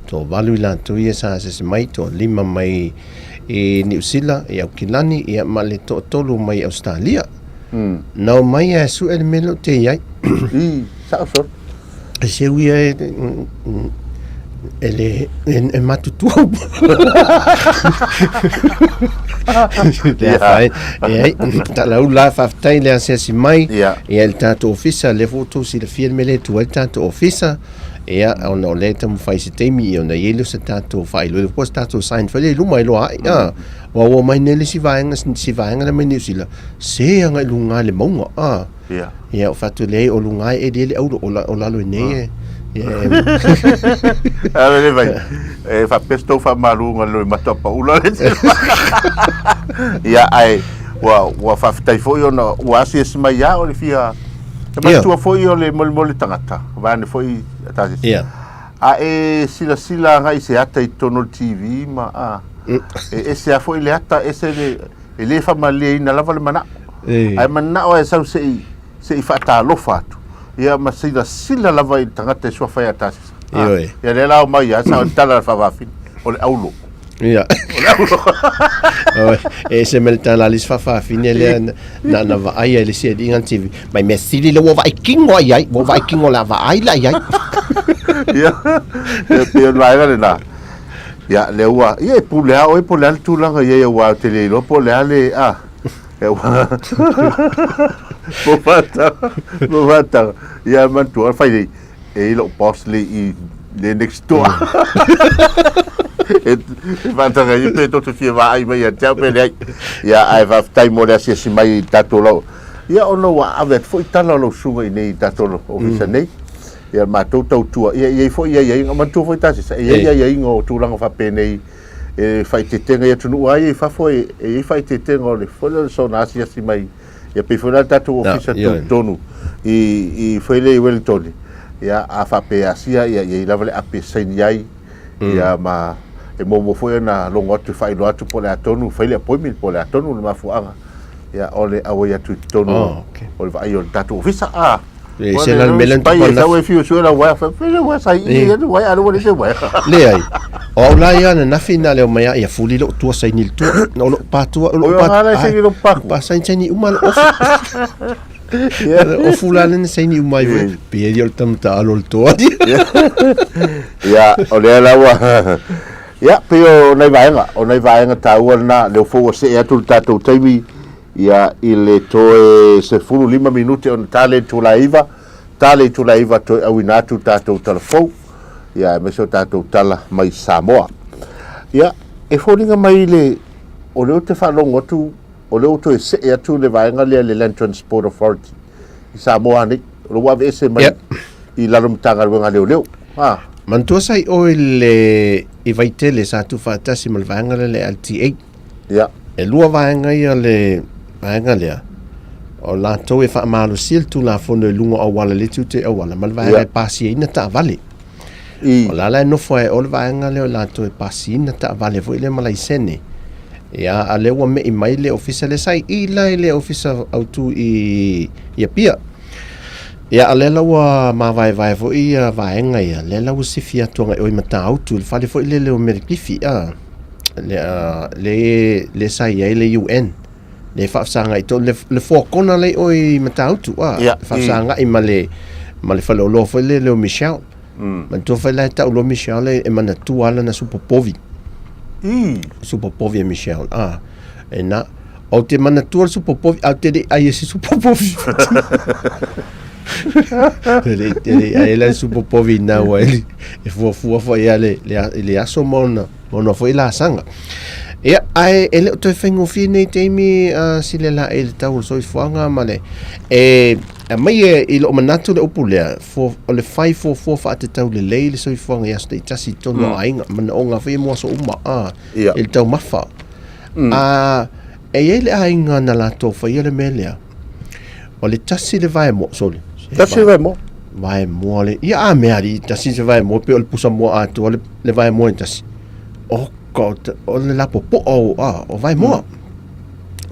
Toavalu i latou ia sa asiasi mai, toalima mai i Niu Sila, i Aukilani, ia ma le toatolu mai Ausetalia. Na omai ae sue le mea lea ou te i ai. I, sao solo. E seu ia e, e le e matutua. Le fai, e ai, talau la faafetai le asiasi mai. Ia le tatou ofisa, lea foi ua outou silafia le mea lea e tu ai le tatou ofisa. Ia, ona o lea e taumafai i se taimi ia ona i ai lea o se tatou faailoilo po o se tatou sign foi lea i luma e iloa ai. Aua ua omai nei le isi vaega, si vaega lea mai Niu Sila, se agai i luga i le mauga. Ia. Ia, o fatu lea o luga e le auro o, la, o lalo i nei e. A le vai. E fa pesto fa malu nga lo mata pa ula le. Ia ai ua ua faafetai foi ona ua asiasi mai ia o le fia e manatua foi o le molemole tagata vaeane foi tasi. Ia. A e silasila agai i se ata i totonu o le TV ma a e ese lava foi le ata ese le E le faamalieina lava le manao. Ae manao e sau se i faatalofa atu, ia ma silasila lava i le tagata e suafa ia Tasisa. Ioe. Ia lea la omai ia, sa o le tala a le faavafine, o le aulo. Ia. O le aulo. Oi, e ese mai le tala a le isi faafafine lea na na vaai ai le isi alii na TV. Mai mea sili le ua vaai kino ai ai, ua vaai kino la vaai la ai ai. Ia, e pei o le vaega lena. Ia, lea ua, ia e pule lava oe po o le a le tulaga i ai aua ou te le iloa po o le a le, a, e ua, po faataga, po faataga. Ia, manatua, fai nei, e i lou boss le i le next door. E, e faataga ia pe tou te fia vaai mai ia te au pe leai. Ia, ae faafetai mo le asiasi mai i tatou lau. Ia, ona ua ave atu foi tala o lau susuga i nei i tatou ofisa nei. Ia matou tautua, ia e i ai foi aiaiga, manatua foi Tasisa, e i ai aiaiga o tulaga faapenei e faaeteetega i atunuu lava ia i fafo, e i ai faaeteetega o le foi lea o le soona asiasi mai, ia pei foi la le tatou ofisa tutotonu i foi lea i Wellington, ia a faapea e asia, ia e i ai lava le api e saini ai, ia ma e muamua foi ona logo atu e faailoa atu po o le a tonu, fai le appointment po o le a tonu le mafuaaga, ia o le auai atu i totonu o le vaai o le tatou ofisa. A E se la le mea lea na Pai tupu e sau ananafi. e fiu sue lau uaea, fai fai le uaea sa i Eh. i le uaea, alu le se uaea. Leai. O au la ia ananafi na leo mai a ia fuli lou tua saini i le tua. Na o lou pa tua, o lou Oi, pa. o ngā lai saini lou pa Pa saini saini uma le ofu. Yeah. Ofu la lena saini uma ai foi. Pe e o le tamata alo le toa. Ia, o lea la ua... Ia, pei o nai vaega, o nai vaega taua lena, lea foi ua see atu le tatou taimi, Ia, i le toe 15 minute ona ta le itula e 9, ta le itula e 9 toe auina atu tatou tala fou, ia, aemaise o tatou tala mai Samoa. Ia, e foliga mai le, o lea ou te faalogo atu, o lea ua toe see atu le vaega lea le Land Transport Authority i Samoa nei, o lea ua aveese mai i lalo Matagaluega a Leoleo. Ah. Manatua sa i oe le i Vaitele sa tuufaatasi ma le vaega lea le LTA. Ia. E lua vaega ia le vaega lea, o latou e faamalosia le Tulafono i luga o auala le tiute auala ma le vaega e pasiaina taavale. I. O la la e nofo ai o le vaega lea o latou e pasiina taavale foi lea ma laisene. Ia, a lea ua me'i mai le ofisa lea sa i i la i le ofisa autu i i Apia. Ia, a lea la ua mavaevae foi ia vaega ia, lea la ua sifi atu agai i o i Matautu, i le fale foi lele o Merikifi, a. Le, le, le sa i ai le UN le faafesagai to le, le four corner le o i Matautu a yeah. faafesagai ma le ma le faleoloa foi le leo Michel manatua foi la e tau loa Michel e manatua lana supa povi supa povi e Michel a e na ou te manatua le supa povi a te le ai e se supa povi e le ai la supa povi na ua e fuafua foi ia le le aso ma ona Ma ona foi laasaga. Ia, ae e le o toe faigofie nei taimi a sile la e le tau o le soifuaga ma le e aumai e i lou manatu le upu lea, fua, o le fai fuafua faatatau lelei le soifuaga i aso taitasi i totonu o aiga, manaoga foi ia mo aso uma, a, Ia. i le taumafa. A, e i ai le aiga na latou faia le mea lea, o le tasi le vaemoa, sorry, Tasi le vaemoa. Vaemoa le, ia a mea alii, tasi se vaemoa pei o le pusamoa atoa le, le vaemoa e tasi. Oka, o le lapopoa o, a, o vaemoa.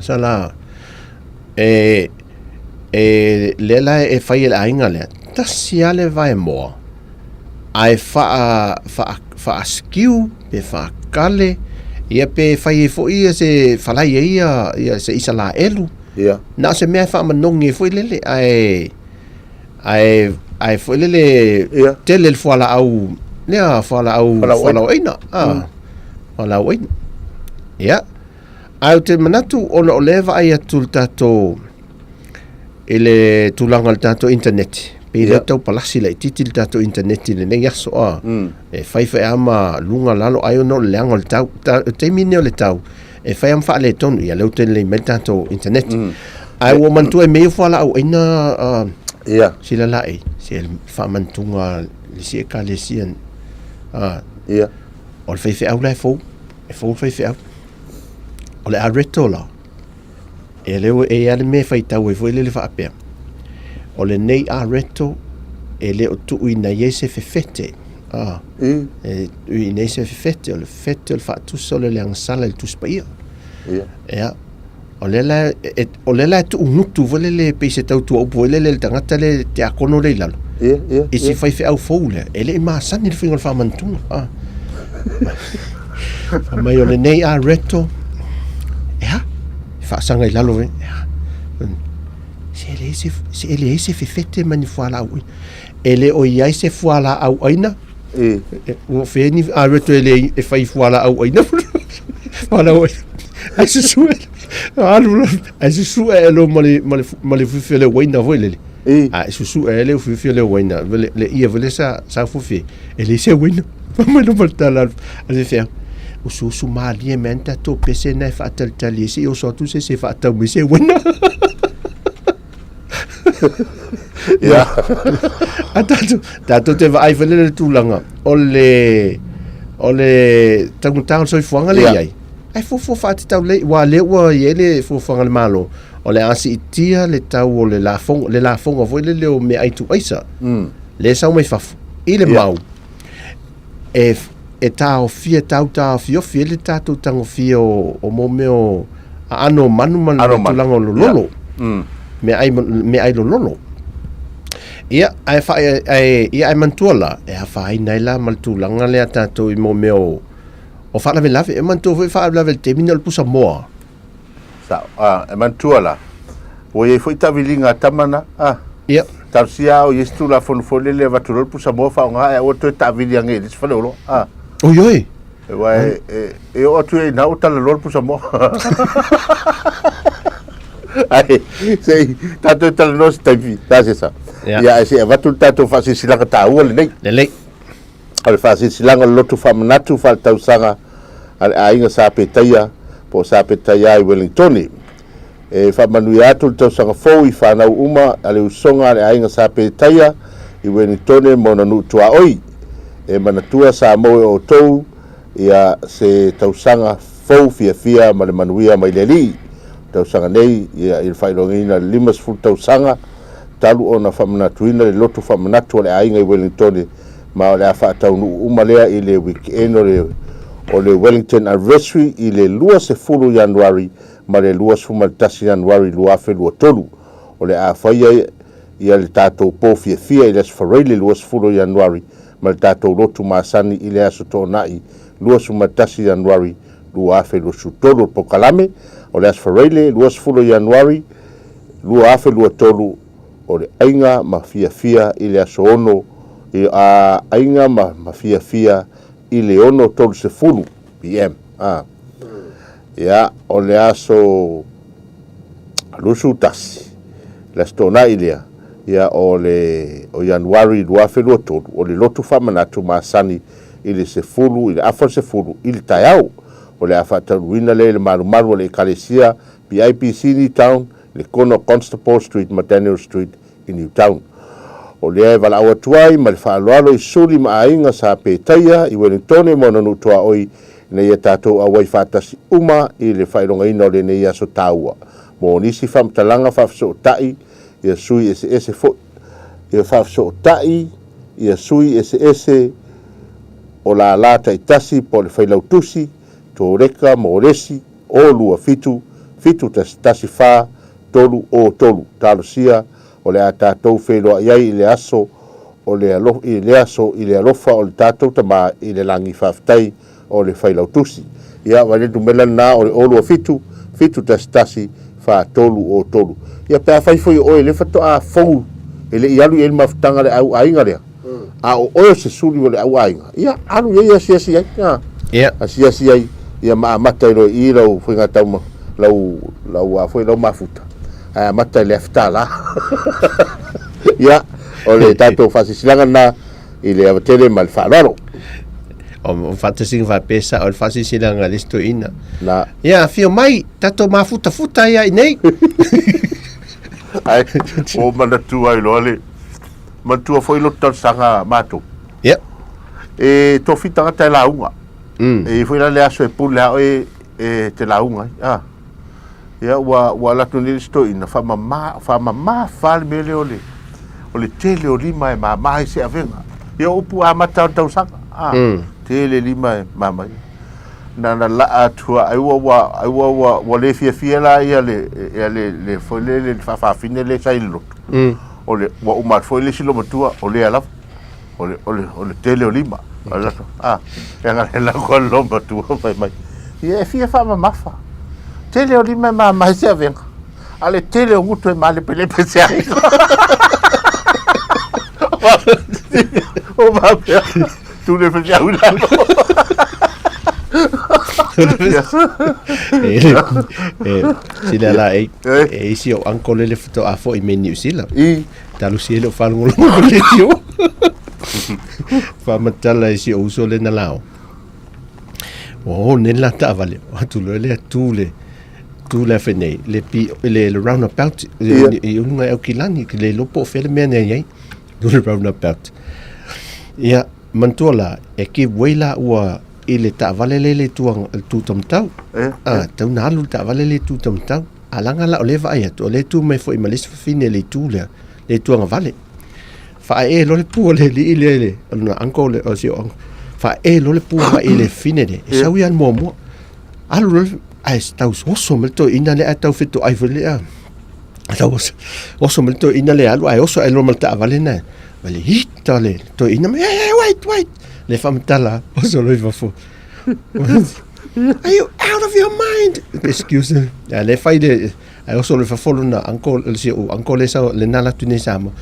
Sa la, e, e, lea la e fai e le aiga lea, tasi lava le vaemoa, ae faa, faa, faaskew pe faakale, ia pe fai ai foi ia se falai ai ia, ia se Isalaelu. Ia. Na o se mea e faamanogi ai foi lele, ae, ae, ae foi lele, Ia. tele le fualaau, lea fualaau, Fualaau aina. fualaau aina, ah, fualaau aina. Ia. Ae ou te manatu ona o lea e vaai atu le tatou i le tulaga o le tatou internet, pei lea tau palasi laitiiti le tatou internet i lenei aso a. E fai fai lava ma luga lalo ai ona o le leaga o le tau. O le taimi lenei o le tau, e fai lava ma faaletonu, ia lea ua toe lelei mai le tatou internet. Ae ua manatua e mea ia fualaau aina sila laei, se faamanatuga a le isi ekalesia, o le faifeau la e fou. E fou le faifeau. O le areto la, e leo e i ai le mea e faitau ai foi lele faapea. O lenei areto e le o tuuina i ai se fefete. Ah, mm. E tuuina ai se fefete, o le fefete o le faatusa o le leagasala i le Tusi Paia. Yeah. Ea. O lea la e, o lea la e tuugutu foi lele pei se tautua upu foi lele le tagata le tiakono le i lalo. Ia, ia. I si faifeau fou lea, e le i masani le faiga o le faamanatuga. Ah. Fai mai o lenei areto, ea, e faasaga i lalo, ea, se e leai se, se e leai se fefete ma ni fualaau aina. E le o i ai se fualaau aina, E. Ua fea ni areto e le e fai fualaau aina. Fualaau aina. Ai susu e, alu la, ai susu e lo ma le, ma le, ma le fufi o le uaina foi lele. E. A susu e le fufi o le uaina, le, le ia foi le sa, sa fufi, e le se uaina. Fai mai lo ma le tala a le faifeau. Usuusu malie mai ana tatou pese na e faatalitali ai se i oso atu se isi e faatau mai se uaina. Ia. A tatou, tatou te vaai foi lele tulaga o le o le taugata o le soifuaga lea Ia. i ai. Ae fuafua faatatau lelei, aua lea ua i ai le fuafuaga a le Malo, o le a siitia le tau o le lafoga, le lafoga foi lele o meaai tuuaisa, lea e sau mai fafo, i le Ia. mau, e, e taofia, tau taofiofi ai le tatou tagofia o, o mō mea o aano o manu ma le Aano o manu. tulaga o lololo. Ia. Mm. Meaai, meaai lololo. Ia, ae wha, ae, ia, ae manatua la, e afaina ai la ma le tulaga lea tatou i mō mea o, o faalavelave. E manatua foi faalavelave i le taimi nei o le pusa moa. Sao. A, e manatua la, ua i ai foi taaviliga a tama na, a. Ia. Talosia a o i ai se Tulafono foi lele e avatu loa le pusamoa faaaoga ae aua le toe taavili ane i le isi faleoloa, a. Oi oi! Aua e, e, e oo atu i ina ua talanoa le pusamoa. Ae, se i tatou talanoa se taimi, ta se sa. Ia. Ia, ae se i avatu le tatou faasilasilaga taua lenei. Lelei. O le faasilasilaga o le lotu faamanatu faaletausaga a le aiga Sa Petaia po o Sa Petaia i Wellingtone. E faamanuia atu le tausaga fou i fanau uma a le usoga a le aiga Sa Petaia i Wellingtone ma ona nuu tuaoi. E manatua sa maua e outou ia se tausaga fou fiafia ma le manuia mai le Alii. O le tausaga nei ia i le faailogaina o le 50 tausaga talu ona faamanatuina le lotu faamanatu a le aiga i Wellingtone ma o le a faataunuu uma lea i le weekend o le o le Wellington Anniversary i le 20 Ianuari ma le 21 Ianuari 2023. O le a faia ia le tatou po fiafia i le Aso Faraile 20 Ianuari ma le tatou lotu masani i le Aso Toonai 21 Ianuari 2023. O le polokalame o le Aso Faraile 20 Ianuari 2023 o le aiga ma fiafia i le aso ono i a aiga ma ma fiafia i le 6:30 PM. A. Ia, o le aso 21, le Aso Toonai lea, ia o le o Ianuari 2023, o le lotu faamanatu masani i le sefulu, i le afa o le sefulu i le taeao. O le a faataunuuina lea i le malumalu a le Ekalesia PIPC Newtown, le kona o Constable Street ma Daniel Street i Newtown. O lea e valaau atu ai ma le faaaloalo i suli ma aiga sa petaia i Wellingtone ma ona nuu tuaoi ina ia tatou auai faatasi uma i le faailogaina o lenei aso taua. Mo nisi faamatalaga faafesootai ia sui eseese foi ia faafesootai ia sui eseese o lālā taitasi po o le Failautusi, Toreka Moresi, o 27 711 4 3 o 3. Talosia o le a tatou feiloai ai i le aso o le alo, i le aso i le alofa o le tatou Tama i le lagi. Faafetai o le Failautusi. Ia, vaai le numera lena o le o 27 711 4 3 o 3. Ia, pe afai foi o oe lea faatoa fou e le i alu i ai le mafutaga a le au aiga lea, a o oe o se suli o le au aiga, ia, alu i ai e asiasi ai, a. Ia. Asiasi ai, ia ma amata ai loa i i lau faigatauma, lau, lau a foi, lau mafuta, ae amata i le $1,000. Ia, o le tatou faasilasilaga lena i le ava tele ma le faaaloalo. O faatasiga faapea sa o le faasilasilaga a le isi toeaina. Na. Ia, afio mai, tatou mafutafuta ia i nei. Ae, ua ou manatu ai loa le, manatua foi loto talosaga a matou. Ia. E tofi tagata e lauga. E i ai foi la le aso e pule a oe e te lauga ai. Ah. Ia ua ua alu atu nei le isi toeaina faamama faamamafa le mea lea o le o le tele o lima e mama ai se avega. Ia o upu amata o le tausaga. Ah. Tele lima e mama ai. Na na laa atu ai ua ua ai ua ua ua le fiafia la ia le ia le le foi le le faafafine le sa i le lotu. O le ua uma atu foi le isi loomatua o lea lava. O le, o le, o le tele o lima. A, e aga le lako a le loomatua fai mai. Ia e fia faamamafa. Tele o lima e mama ai se avega. A le tele o gutu e malepelepe se aiga. O mapea, tu le whai au lalo. E, sila la e, e isi o uncle le le faatoa foi mai Niu Sila. I. Talosia ai lou faalogologo i le leitio. Faamatala i si ou uso lea na lao. Ua o nei le la taavale, o atu loa lea tu le tu le afe nei, le, pi, le, le roundabout Ia. i uluga i Aukilani, ke le iloa po o fea le mea na i ai, tu le roundabout. Ia, manatua la, e give way la ua i le taavale lea i le itu, le tu taumatau. Eh, Ah, tau na alu le taavale lea i le tu taumatau. A laga la o lea e vaai atu, o lea e tu mai foi ma le isi fafine i le itu lea, le itu agavale. Faaee loa le pua le alii lea i le, o lona uncle le, o si o uncle. Faaee loa le pua mai i le fafine lea, e sau ia le muamua. Alu loa, ae tau oso mai le toeaina lea ae tau fetoai foi lea. Tau oso, oso mai le toeaina lea alu ae oso ae loa ma le taavale lena. Ma le hita le toeaina mai, hey, hey, wait, wait. Le faamatala, oso loa i fafo. Are you out of your mind? Excuse me. A le fai le, ai oso le fafolo na uncle, le si o uncle le sa, le nala tu nei Samoa.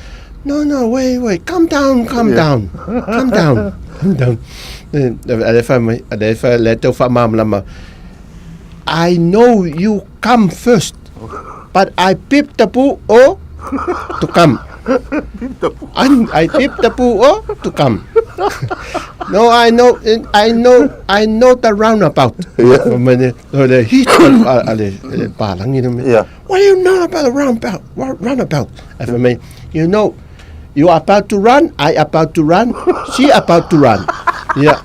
No, no, wait, wait, calm down, calm down, calm down, calm down. A le fai mai, a le fai, le tau whaamamlama. I know you come first, but I pipped the poo o to come. I pipped the poo o to come. No, I know, I know, I know the roundabout. Yeah. Yeah. What do you know about the roundabout? Roundabout. I mean, you know, you are about to run, I about to run, she about to run. Yeah.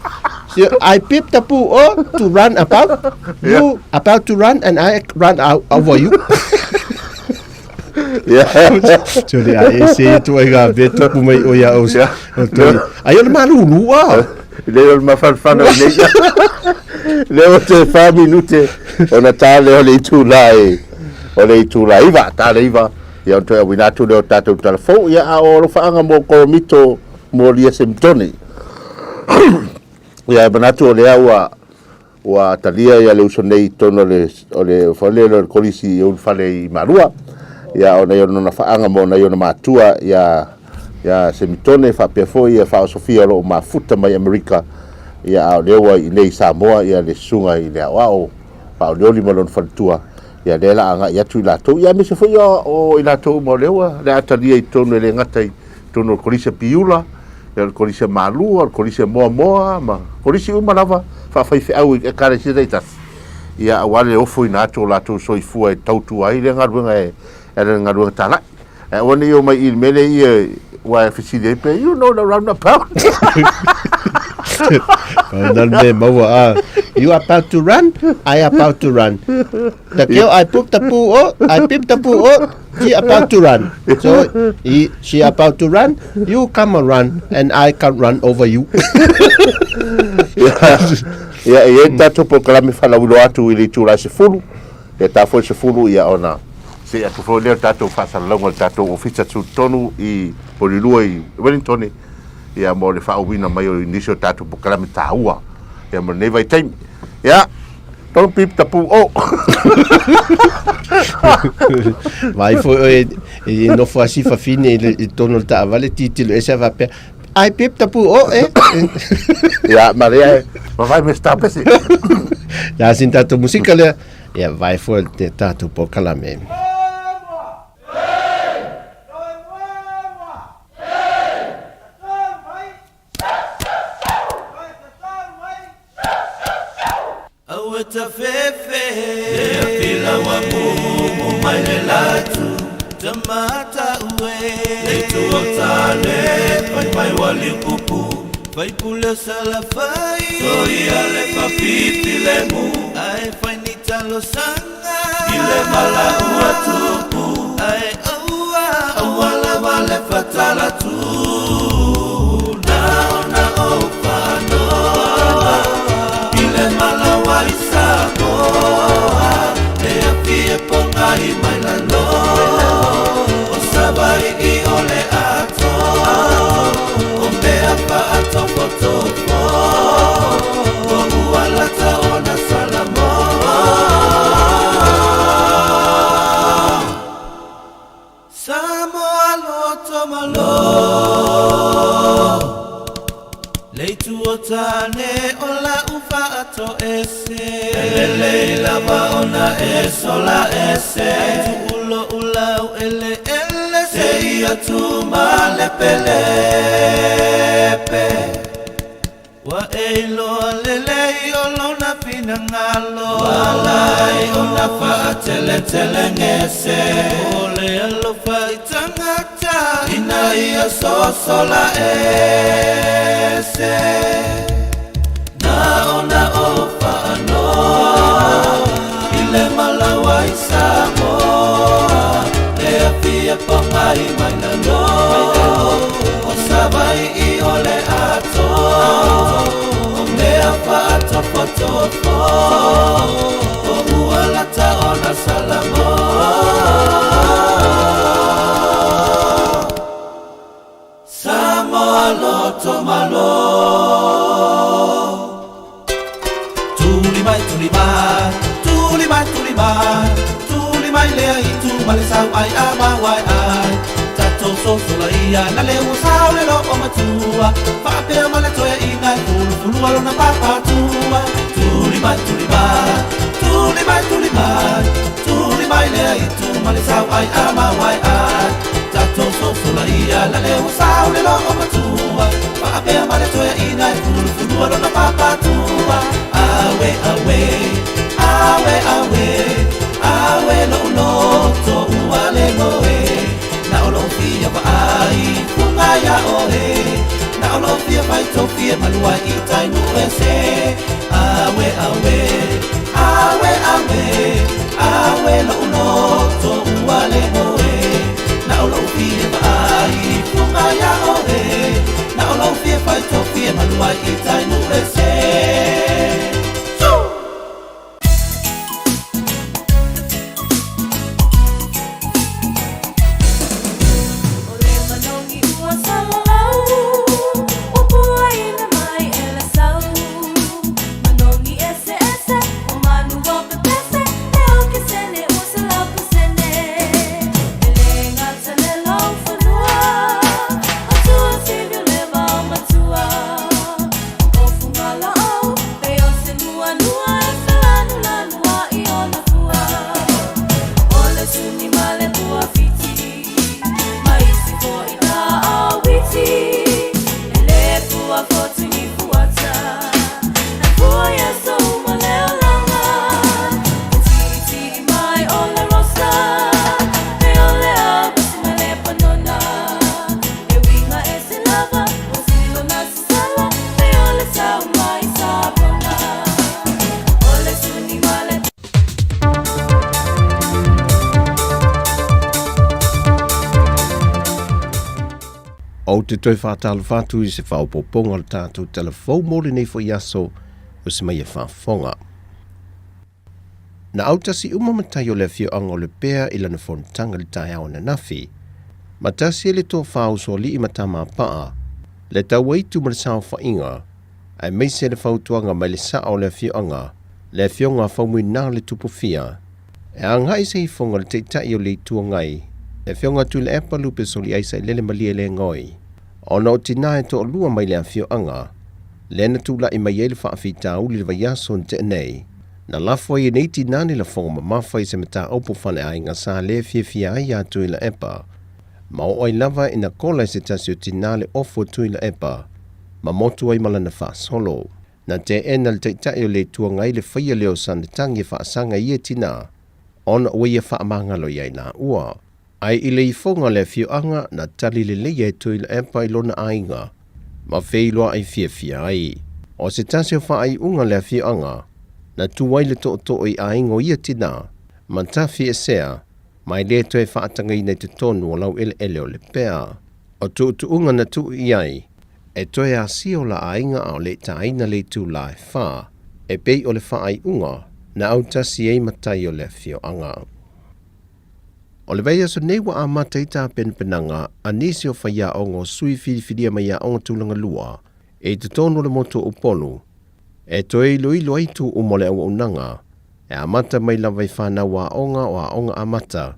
So I pipped the poo o to run about, you about to run, and I run out over you. So le a e se tu ai ga be tupu mai o ia o o toi. Ai o le malulu a. Le o le mafanafana i nei. Le o te wha minute o na tā lea o le itula e o le itula iva, tā le iva. Ia o toe awina atu lea o tātou tala fou. Ia a o alofaanga mo koromito mo lia Semtone. Ia e manatu o lea ua Ua talia ia le uso nei i totonu o le o le fale lea o le kolisi i Ulufale i Malua, ia ona i ona faaga ma ona i ona matua ia ia Semitone faapea foi ia Faaosofia o lo o mafuta mai Amerika, ia a o lea ua i inei i Samoa ia le susuga i le aoao faaolioli ma lona faletua, ia lea la agai atu i latou, ia aemaise foi o, o i latou uma o lea ua le a talia i totonu e le gata i totonu o le kolisi a Piula, ia o le kolisi a Malua, o le kolisi a Moamoa, ma kolisi uma lava faafaifeau i ekalesia taitasi, ia aua le ofoina atu o latou soifua e tautua ai lea galuega e ala i le galuega talai. Ae aua ne i omai i le mea lea ia aua e fesili ai pea, you know the roundabout. Pau na le mea maua a. You are about to run, I about to run. Ta keo I put the pu o, I pip the pu o, she about to run. So he, she about to run, you come and run and I can run over you. Ia, e i ai le tatou polokalame faalauiloa atu i le itula e 10, ia ta foi le 10 ia ona see atu foi lea o le tatou faasalalauga i le tatou ofisa tutotonu i Porirua i Wellington ia mo le faauuina mai o nisi o tatou polokalame taua ia mo lenei vaitaimi. Ia, don't beep the poo o. Vaai foi oe e nofo a si fafine i le i totonu o le taavale tilotilo ese a faapea I beep the poo o e. Ia, ma lea e, vavae me se tapese. Ia sin tatou musika lea, ia vae foi te tatou polokalame. Ou te toe faatalofa atu i se faaopoopoga o le tatou tala fou mo lenei foi aso o se mai e faafofoga. Na autasi uma matai o le afioaga o Lepea i lana fonotaga i le taeao ananafi, ma tasi ai le tofa usoalii ma Tamapaa, le tauaitu ma le saofaiga, aemaise le fautuaga mai le sao o le afioaga, le afioga a Faumuina le Tupufia, e agai se ifoga le Taitai o le Itu Agai, le afioga Tuilaepa Lupe Soliai Sailele Malielegaoi, ona o tinā e toalua mai le afioaga, lea na tulai mai ai le faafitauli i le vaiaso na tea nei, na lafo ai e nei tinā ni lafoga mamafa i se mataupu faleaiga sa le fiafia ai iā Tuilaepa. Ma oo ai lava ina kola e se tasi o tinā le ofu o Tuilaepa, ma motu ai ma lana faasolo. Na teena le Taitai o le Itu Agai le faia lea o sana tagi e faasaga i ia tinā, ona ua ia faamagalo i ai laua. Ae i le ifoga o le afioaga, na tali lelei e Tuilaepa i lona aiga, ma feiloai fiafia ai. O se tasi o faaiuga le afioaga, na tu ai le tootoo i aiga o ia tinā, ma tafiesea, ma e le toe faatagaina i totonu o laueleele o Lepea. O tuutuuga na tuu i ai, e toe asia o la aiga a o le i taina le itulā e whā, e pei o le faaiuga na autasi ai matai o le afioaga. O le vaiaso nei ua amata ai tapenapenaga a nisi o faiaoga o sui filifilia mai aoga tulaga lua i totonu o le motu o Upolu e toe iloilo ai itu uma o le auaunaga e amata mai lava i fanau aoga o aoga amata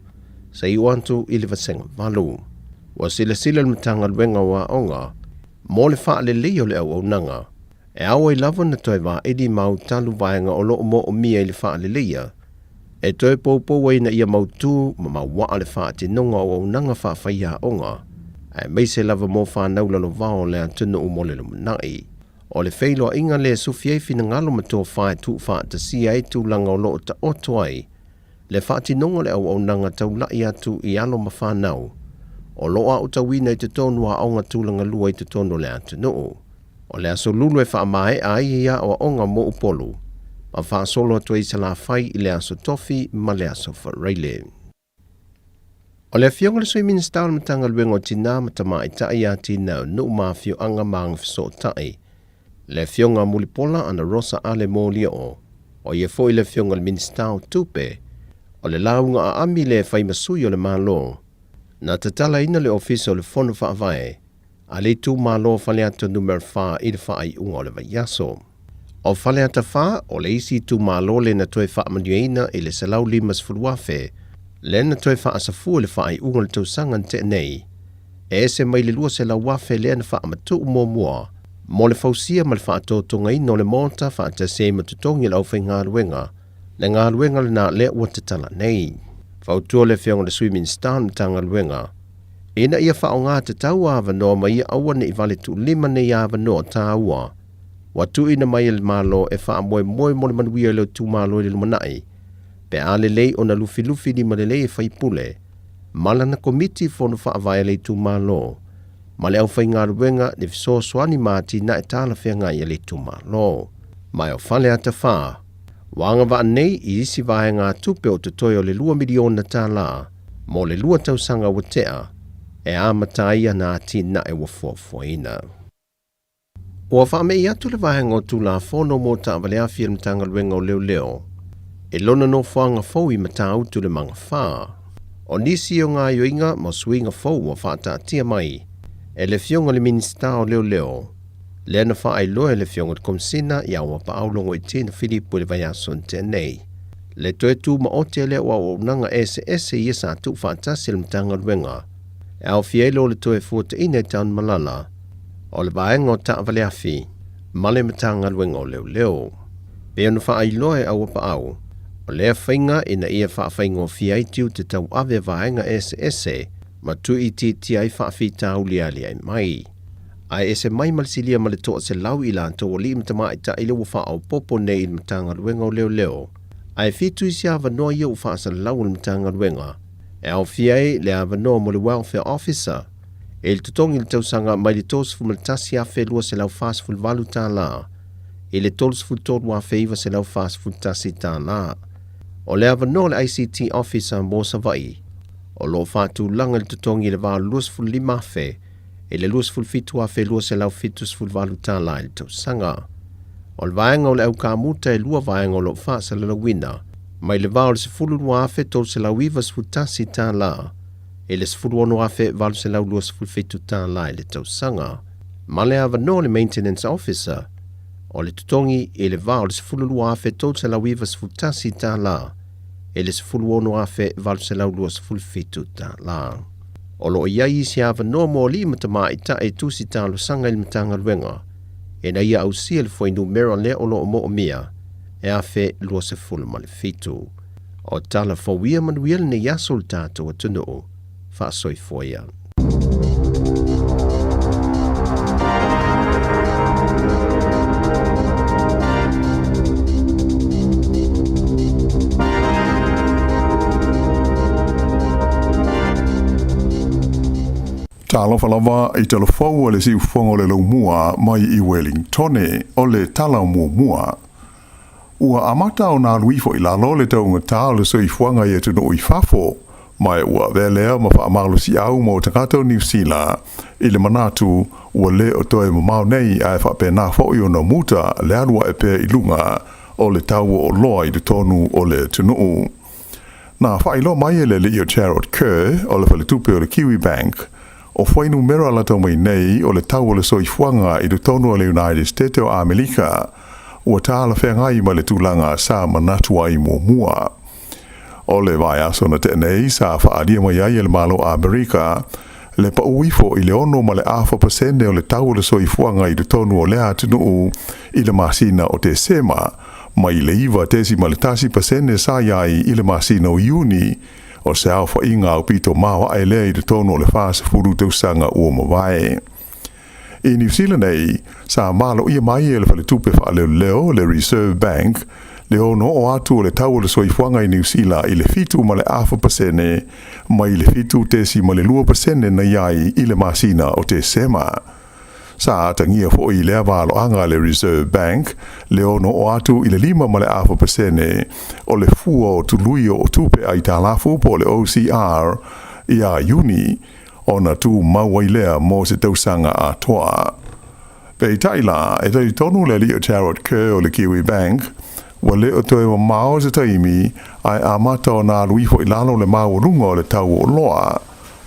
seia atu i le vasega valu. Ua silasila le Matagaluega o Aoga mo le faaleleia o le auaunaga e ao ai lava ona toe vaili ma autalu vaega o lo o moomia i le faaleleia e toe poupou ai ina ia mautū ma mauaa le faatinoga o auaunaga faafaiaoga, aemaise lava mo fanau lalovao o le atunuu mo le lumanai. O le feiloaiga lea e sufi ai finagalo ma tofa e tuufaatasia ai tulaga o lo o taoto ai le faatinoga o le auaunaga taulai atu i alo ma fanau o lo o aotauina i totonu o aoga tulaga lua i totonu o le atunuu. O le aso Lulu e faamaea ai ia aoaoga mo Upolu ma faasolo atu ai i Salafai i le aso Tofi ma le aso Faraile. O le Afioga i le Sui Minisita o le Matagaluega o Tinā ma Tamaitai, Atinae o Nuu ma Afioaga ma Agafesootai, le Afioga a Mulipola Anarosa Ale Molioo, o ia foi le Afioga i le Minisita o Tupe, o le lauga aami lea e fai ma sui o le Malo, na tatalaina le Ofisa o le Fono Faavae a le itumalo o Faleata Numera 4 i le faaiuga o le vaiaso. O Faleata 4, o le isi itumalo lea na toe faamanuiaina i le $150,000 lea na toe faasafua i le faaiuga o le tausaga na tea nei, e ese mai le $200,000 lea na faamatuu muamua mo le fausia ma le faatotogaina o le maota faatasi ai ma totogi o le aufaigaluega, le galuega lena lea ua tatala nei. Fautua le Afioga i le Sui Minisita o le Matagaluega ina ia faaaoga tatau avanoa ma ia aua ne i vale tuulima nei avanoa tāua ua tuuina mai e le Malo e faamoemoe mo le manuia i le itumalo i le lumanai, pe a lelei ona lufilufi limalelei e faipule ma lana komiti fono faavae a le itumalo ma le aufaigaluega le fesoasoani ma atinae talafeagai a le itumalo. Ma e o Faleata 4, ua agavaa nei i isi vaegatupe o totoe o le $2 miliona tālā mo le lua tausaga ua tea e amata ai ana atinae ua fuafuaina. Ua faamei atu le vaega o Tulafono mo Taavale Afi a le Matagaluega o Leoleo i lona nofoaga fou i Matautu le Magafa. O nisi o gaoioiga ma suiga fou ua faataatia mai e le Afioga i le Minisita o Leoleo, lea na faailoa e le Afioga i le Komesina ia Auapaau Logoitino Filipo i le vaiaso na tea nei. Le toe tumaote lea o auaunaga eseese ia sa tuufaatasi e le Matagaluega e aofia ai loa le toe fuataina i Tanumalala o le vaega o taavale afi ma le Matagaluega o Leoleo. Pei ona faailoa e Auapaau, o lea faiga ina ia faafaigofie ai tiute tauave a vaega eseese ma tuuitiitia ai faafitauli e aliae mai. Ae ese mai ma le silia ma le 100 i latou alii ma tamaitai lea ua faaopoopo nei i le Matagaluega o Leoleo, ae 7 isi avanoa ia ua faasalalau e le Matagaluega e aofia ai le avanoa mo le Welfare Officer i le totogi i le tausaga mai le $31,248 i le $33,941. O le avanoa o le ICT Officer mo Savaii o lo o faatulaga i le totogi i le va o le $25,000 i le $27,278 tala i le tausaga. O le vaega o le aukamuta e lua vaega o lo o faasalalauina mai le va o le $12,391 tala i le $16,827 tala i le tausaga. Ma le avanoa le maintenance officer o le totogi i le va o le $12,391 tala i le $16,827 tala. O lo o i ai isi avanoa mo alii ma tamaitai e tusi talosaga i le Matagaluega ina ia ausia le fuainumera lea o lo o moomia e 1027. O tala fou ia manuia lenei aso le tatou atunuu. Faasoifua ia. Talofa lava i talafou a le siufofoga o le laumua mai i Welingtone o le tala muamua. Ua amata ona alu ifo i lalo le taugata o le soifuaga i atunuu i fafo, ma ua avea lea ma faamalosiau mo tagata o Niu Sila i le manatu ua lē o toe mamao nei ae faapena foʻi ona muta le alu aʻe pea i luga o le tau o oloa i totonu o le atunuu. Na faailoa mai e le alii o Jarrod Kerr o le faletupe o le Kiwibank o fuainumera lata mai nei o le tau o le soifuaga i totonu o le United States o Amerika ua talafeagai ma le tulaga sa manatu ai muamua. O le vaiaso na tea nei sa faaalia mai ai e le Malo Amerika le pau ifo i le 6.5% o le tau o le soifuaga i totonu o lea atunuu i le masina o Tesema, mai le 9.1% sa i ai i le masina o Iuni, o se aofaiga aupito maoae lea i totonu o le 40 tausaga ua mavae. I Niu Sila nei, sa maloia mai e le faletupe faaleoleo le Reserve Bank le ono oo atu o le tau o le soifuaga i Niu Sila i le 7.5% mai le 7.2% na i ai i le masina o Tesema. Sa atagia foʻi i lea valoaga a le Reserve Bank le ono oo atu i le 5.5% o le fua o tului o tupe aitalafu po o le OCR ia Iuni, ona tumau ai lea mo se tausaga atoa. Peitai la, e talitonu le alii o Jarrod Kerr o le Kiwi Bank, ua le o toe mamao se taimi ae amata ona alu ifo i lalo le maualuga o le tau o oloa.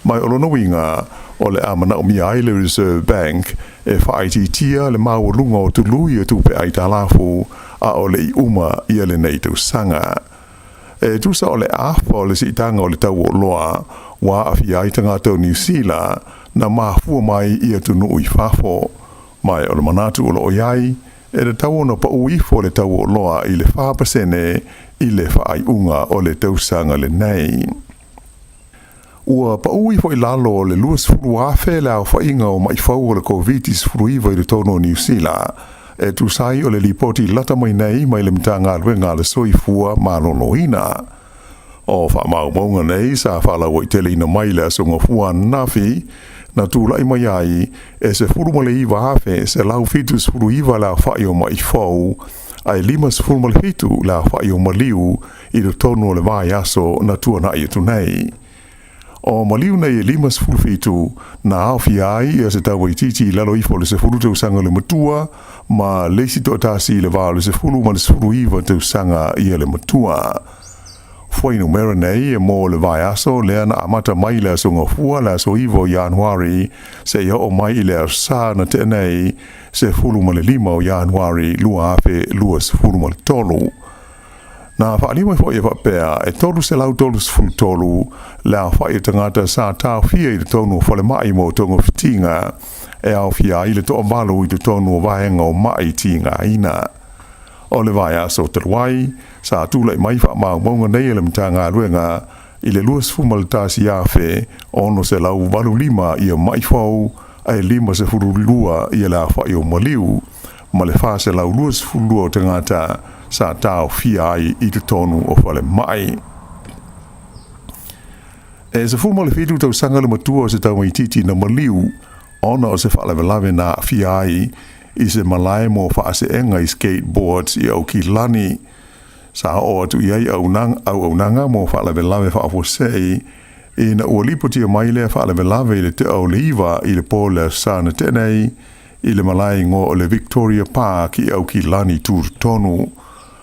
Mai o lona uiga, o le a manaomia ai le Reserve Bank e faaitiitia le maualuga o tului o tupe aitalafu a o le i uma ia lenei tausaga. E tusa o le afa o le siitaga o le tau o oloa ua aafia ai tagata o Niu Sila na mafua mai i atunuu i fafo. Ma o le manatu o lo o i ai, e tatau ona pau ifo le tau o oloa i le 4% i le faaiuga o le tausaga lenei. Ua pau ifo i lalo o le 20,000 le aofaiga o maʻi fou o le Koviti-19 i totonu o Niu Sila, e tusa ai o le lipoti lata mai nei mai le Matagaluega a le Soifua Maloloina. O faamaumauga nei sa faalauaiteleina mai le aso Gafua ananafi na tulai mai ai e 19,179 le aofai o maʻi fou ae 57 le aofai o maliu i totonu o le vaiaso na tuanaʻi atu nei. O maliu nei e 57 na aofia ai ia se tamaitiiti i lalo ifo o le 10 tausaga le matua ma le isi toatasi i le va o le 10 ma le 19 tausaga ia le matua. Fuainumera nei e mo le vaiaso lea na amata mai le aso Gafua le aso 9 o Ianuari seia oo mai i le aso Sa na tea nei 15 o Ianuari 2023. Na faaalia mai foʻi e faapea e 333 le aofai o tagata sa taofia i totonu o falemai mo togafitiga e aofia ai le toavalu i totonu o vaega o maʻi tigaina. O le vaiaso talu ai, sa tulai mai faamaumauga nei e le Matagaluega i le 21,685 ia maʻi fou ae 52 ia le aofai o maliu ma le 422 o tagata sa taofia ai i totonu o falemai. E 17 tausaga le matua o se tamaitiiti na maliu ona o se faalavelave na aafia ai i se malae mo faaseega i skateboards i Aukilani. Sa oo atu i ai auaunaga mo faalavelave faafuasei Ina ua lipotia mai lea faalavelave i le tea o le 9 i le po o le Aso Sa na tea nei i le malae igoa o le Victoria Park i Aukilani Tutotonu.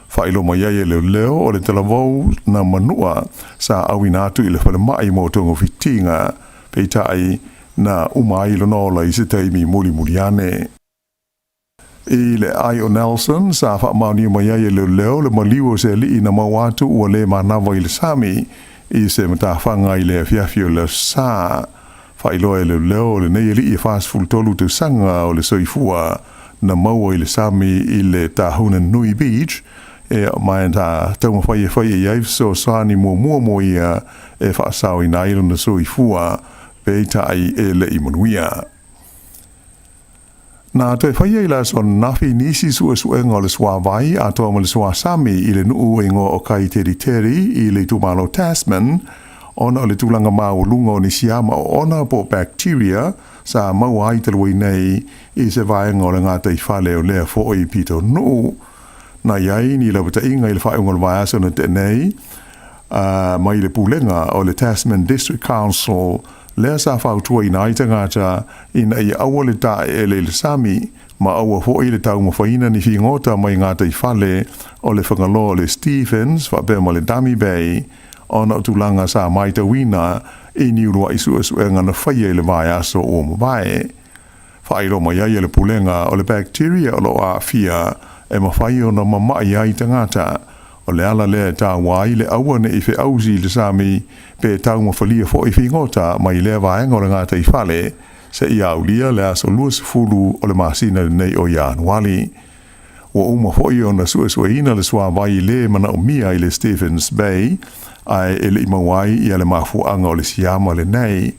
Faailoa mai ai e leoleo o le talavou na manua sa auina atu i le falemai mo togafitiga, peitai na uma ai lona ola i se taimi mulimuli ane. I le ai o Nelson, sa faamaonia mai ai e leoleo le maliu o se alii na maua atu ua le manava i le sami i se matafaga i le afiafi o le Aso Sa. Faailoa e leoleo o lenei alii e 43 tausaga o le soifua na maua i le sami i le Tahuna Nui Beach, e ma sa taumafai e fai i ai fesoasoani muamua mo ia e faasaoina ai lona soifua, peitai e le i manuia. Na toe faia i le aso ananafi nisi suesuega o le suavai atoa ma le suasami i le nuu e igoa o Kaiteriteri i le itumalo Tasman ona o le tulaga maualuga o ni siama oona po o bacteria sa maua ai talu ai nei i se vaega o le gataifale o lea foi pitonuu. Na i ai ni lapataiga i le faaiuga o le vaiaso na tea nei mai le pulega o le Tasman District Council lea sa fautuaina ai tagata ina ia aua le taeele i le sami ma aua foi le taumafaina ni figota mai gataifale o le Fagaloa o le Stephens faapea ma le Dummy Bay ona o tulaga sa matauina i ni uluai suesuega na faia i le vaiaso ua mavae. Faailoa mai ai e le Pulega o le bacteria o lo o aafia e mafai ona mama'i ai tagata. O le ala lea e taua ai le aua ne i feausi i le sami pe taumafalia foi figota mai lea vaega o le gataifale seia aulia le aso 20 o le masina lenei o Ianuali. Ua uma foi ona suesueina le suavai le manaomia i le Stephens Bay ae e le i maua ai ia le mafuaaga o le siama lenei.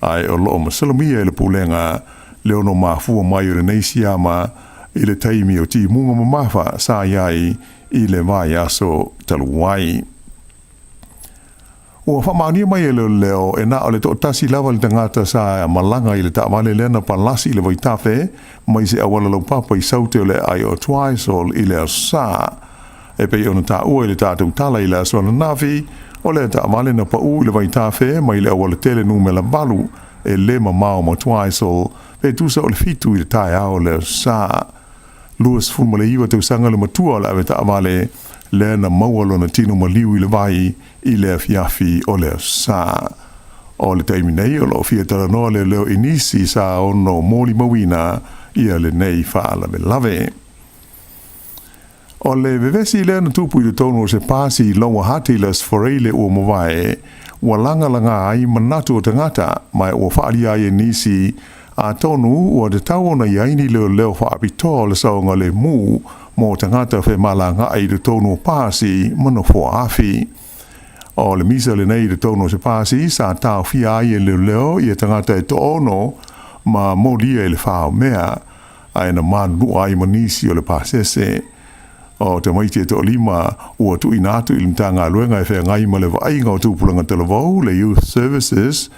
Ae o lo o masalomia e le Pulega le ono mafua mai o lenei siama i le taimi o timuga mamafa sa i ai i le vaiaso talu ai. Ua faamaonia mai e leoleo e na o le toatasi lava le tagata sa malaga i le taavale lea na palasi i le vaitafe mai se auala laupapa i Saute o le aai o Twizel i le Aso Sa. E pei ona taua i le tatou tala i le aso ananafi, o lea taavale na pau i le vaitafe mai le auala tele numera 8 e le mamao ma Twizel pe tusa o le 7 i le taeao o le Aso Sa. 29 tausaga le matua o le avetaavale lea na maua lona tino maliu i le vai i le afiafi o le Aso Sa. O le taimi nei o lo o fia talanoa leoleo i nisi sa ono molimauina ia lenei faalavelave. O le vevesi lea na tupu i totonu o se pasi i Lower Hutt i le Aso Faraile ua mavae, ua lagalaga ai manatu o tagata, ma ua faaalia ai e nisi, atonu ua tatau ona i ai ni leoleo faapitoa o le saogalemu mo tagata femalagaai i totonu o pasi ma nofoaafi. O le misa lenei i totonu o se pasi sa taofia ai e leoleo ia tagata e toaono ma molia i le faomea, ae na manunua ai ma nisi o le pasese. O tamaiti e toalima ua tuuina atu i le Matagaluega e feagai ma le vaaiga o tupulaga talavou, le Youth Services,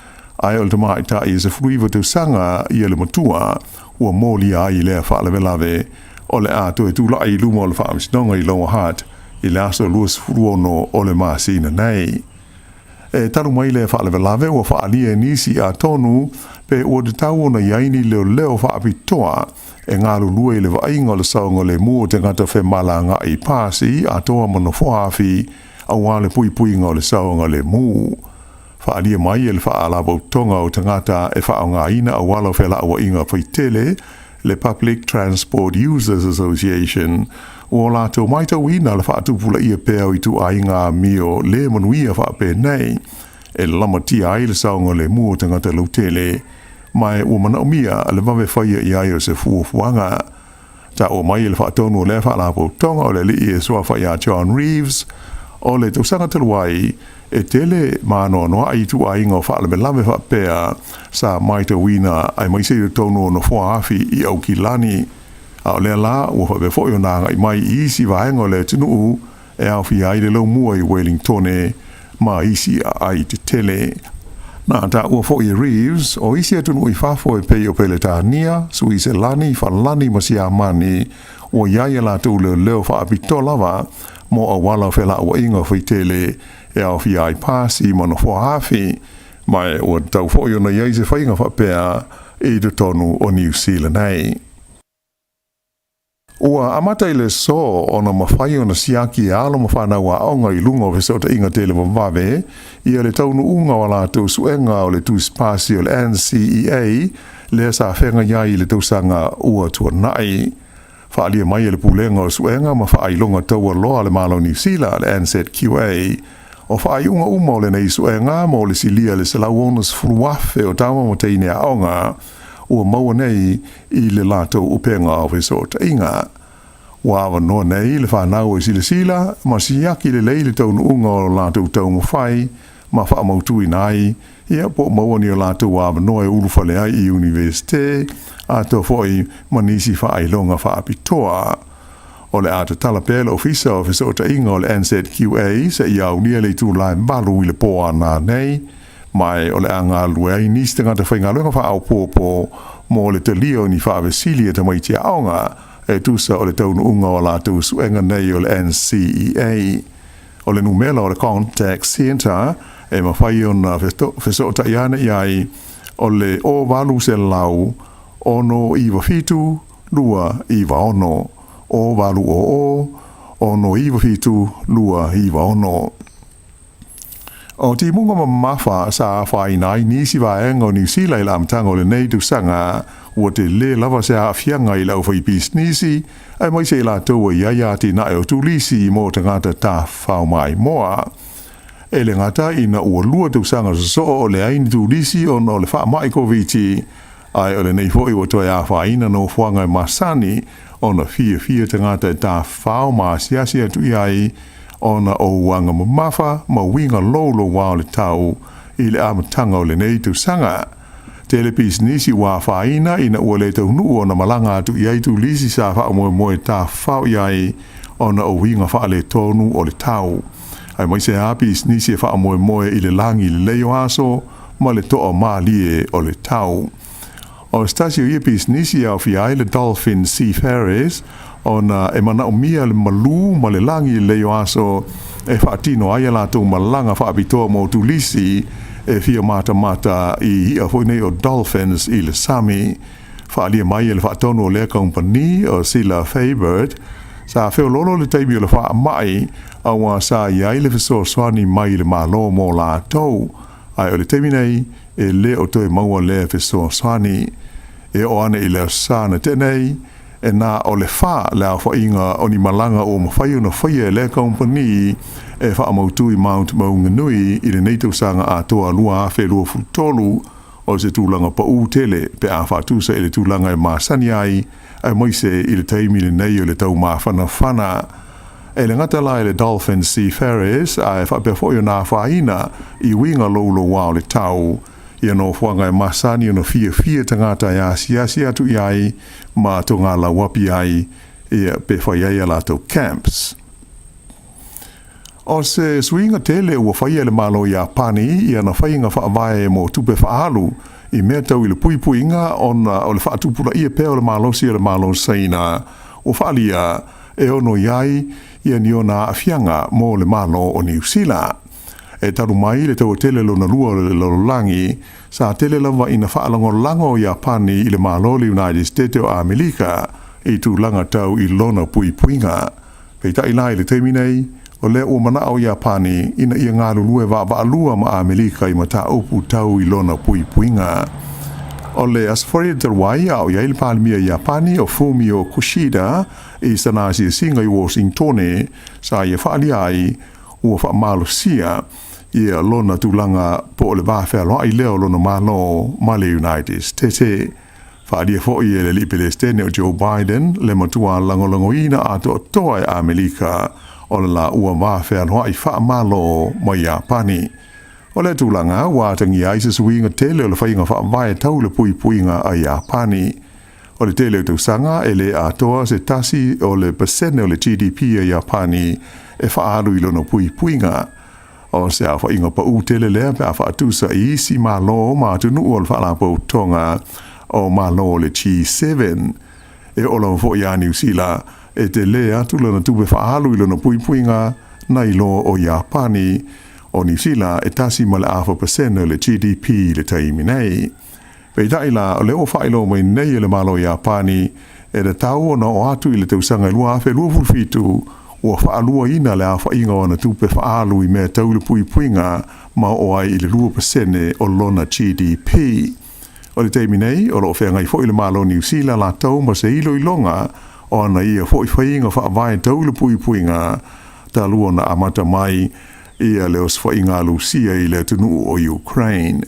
ae o le tamaitai e 19 tausaga ia le matua ua molia ai i lea faalavelave o le a toe tulai i luma o le Faamasinoga i Lower Hutt i le aso 26 o le masina nei. E talu mai lea faalavelave ua faaalia e nisi atonu pe ua tatau ona i ai ni leoleo faapitoa e galulue i le vaaiga o le saogalemu o tagata femalagaai pasi atoa ma nofoaafi aua le puipuiga o le saogalemu. Faaalia mai e le Faalapotopotoga o Tagata e Faaaogaina Auala o Felauaiga Faitele, le Public Transport Users Association, ua latou matauina le faatupulaia pea o ituaiga amio le manuia faapenei e lamatia ai le saogalemu o tagata lautele, ma ua manaomia le vave faia i ai o se fuafuaga. Taua mai e le faatonu o lea faalapotopotoga o le alii e suafa ia John Reeves, o le tausaga talu ai, e tele maanoanoaʻi ituaiga o faalavelave faapea sa matauina aemaise i totonu o nofoa afi i Aukilani. A o lea la ua faapea foi ona agai mai i isi vaega o le atunuu e aofia ai le laumua i Wellingtone ma isi aai tetele. Na taua foi e Reeves, o isi atunuu i fafo e pei o Peletania, Suiselani, Falani ma Siamani, ua i ai a latou leoleo faapitoa lava mo auala o felauaiga faitele e aofia ai pasi ma nofoa afi, Ma ua tatau foi ona i ai se faiga faapea i totonu o Niu Sila nei. Ua amata i le aso ona mafai ona siaki e alo ma fanau aoga i luga o fesootaiga televavave ia le taunuuga o a latou suega o le tusipasi o le NCEA lea sa feagai ai i le tausaga ua tuanai. Faaalia mai e le Pulega o Suega ma Faailoga Taualoa a le Malo o Niu Sila, le NZQA, o faaiuga uma o lenei suega mo le silia i le 160,000 o tama ma teine aoga ua maua nei i le latou upega o fesootaiga. Ua avanoa nei le fanau e silasila ma siaki lelei le taunuuga o latou taumafai ma faamautuina ai, ia, po o maua ni o latou avanoa e ulufale ai i Iunivesite, atoa foi ma nisi faailoga faapitoa. O le a tatala pea le Ofisa o Fesootaiga o le NZQA seia aulia le itula e 8 i le po a nanei, ma o le a galulue ai nisi tagata faigaluega faaopoopo mo le talia o ni faavesili a tamaiti aoga e tusa o le taunuuga o a latou suega nei o le NCEA. O le numela o le Contact Centre e mafai ona fesootai ane i ai o le 0800 697 296, 0800 697 296. O timuga mamafa sa afaina ai nisi vaega o Niu Sila i le amataga o lenei tausaga, ua tele lava se aafiaga i le aufaipisinisi, aemaise i latou ua i ai atinae o turisi mo tagata tafafao maimoa. E le gata ina ua lua tausaga sosoo o leai ni turisi ona o le faamai Koviti, ae o lenei foi ua toe afaina nofoaga e masani ona fiafia tagata e tafafao ma asiasi atu i ai ona o uaga mamafa ma uiga louloua o le tau i le amataga o lenei tausaga. Tele pisinisi ua afaina ina ua le taunuu ona malaga atu i ai turisi sa faamoemoe tafafao i ai ona o uiga faaletonu o le tau, aemaise lava pisinisi e faamoemoe i le lagi lelei o aso ma le toa malie o le tau. O se tasi o ia pisinisi e aofia ai le Dolphin Seafarers ona e manaomia le malū ma le lagi lelei o aso e faatino ai a latou malaga faapitoa mo turisi e fia matamata i i'a foi nei o dolphins i le sami. Faaalia mai e le faatonu o lea kaupani o Sila Faybird, sa feoloolo le taimi o le faamai auā sa i ai le fesoasoani mai i le Malo mo latou, ae o le taimi nei e le o toe maua lea fesoasoani. E oo ane i le aso sa na tea nei, e na o le fa le aofaiga o ni malaga ua mafai ona faia e lea kaupani e faamautu i Mount Maunganui i lenei tausaga atoa 2023, o se tulaga paū tele pe a faatusa i le tulaga e masani ai, aemaise i le taimi lenei o le taumafanafana. E le gata la i le Dolphin Seafarers, ae faapea foi ona afaina i uiga louloua o le tau. Ia nofoaga e masani ona fiafia tagata e asiasi atu i ai ma togalauapi ai, ia, pe fai ai a latou camps. O se suiga tele ua faia e le Malo Iapani i ana faiga faavae mo tupe faaalu i mea tau i le puipuiga ona o le faatupulaia pea o le malosi o le Malo Saina ua faaalia e ono i ai ia ni ona aafiaga mo le Malo o Niu Sila. E talu mai le taua tele lona lua o le lalolagi, sa tele lava ina faalagolago o Iapani i le Malo o le United State o Amerika i tulaga tau i lona puipuiga. Peitai la i le taimi nei, o lea ua manao Iapani ina ia galulue vaavaalua ma Amerika i mataupu tau i lona puipuiga. O le Aso Faraile talu ai, a o i ai le Palemia Iapani o Fumio Kishida i sana asiasiga i Washingtone, sa ia faaalia ai ua faamalosia ia lona tulaga po o le va fealoai lea o lona Malo ma le United States. Faaalia foi e le Alii Pelesitene o Joe Biden le matua lagolagoina atoatoa e Amerika o le laua va fealoai faamalo ma Iapani. O lea tulaga ua atagia ai se suiga tele o le faiga faavae tau le puipuiga a Iapani. O le tele o tausaga e le atoa se tasi o le pasene o le GDP a Iapani e faaalu i lona puipuiga. O se aofaiga paū tele lea pe a faatusa i isi Malo ma atunuu o le Faalapotopotoga o Malo o le G7. E oo lava foi ia Niu Sila e telē atu lana tupe faaalu i lona puipuiga nai loa o Iapani. o Niu Sila e 1.4% o le GDP i le taimi nei. Peitai la, o lea ua faailoa mai nei e le Malo o Iapani, e tatau ona oo atu i le tausaga e 2027, ua faaluaina le aofaiga o ana tupe faaalu i mea tau le puipuiga ma oo ai i le 2% o lona GDP. O le taimi nei, o lo o feagai foi le Malo o Niu Sila latou ma se iloiloga o ana ia foi faiga faavae tau le puipuiga talu ona amata mai ia le osofaiga a Lusia i le atunuu o Ukraine.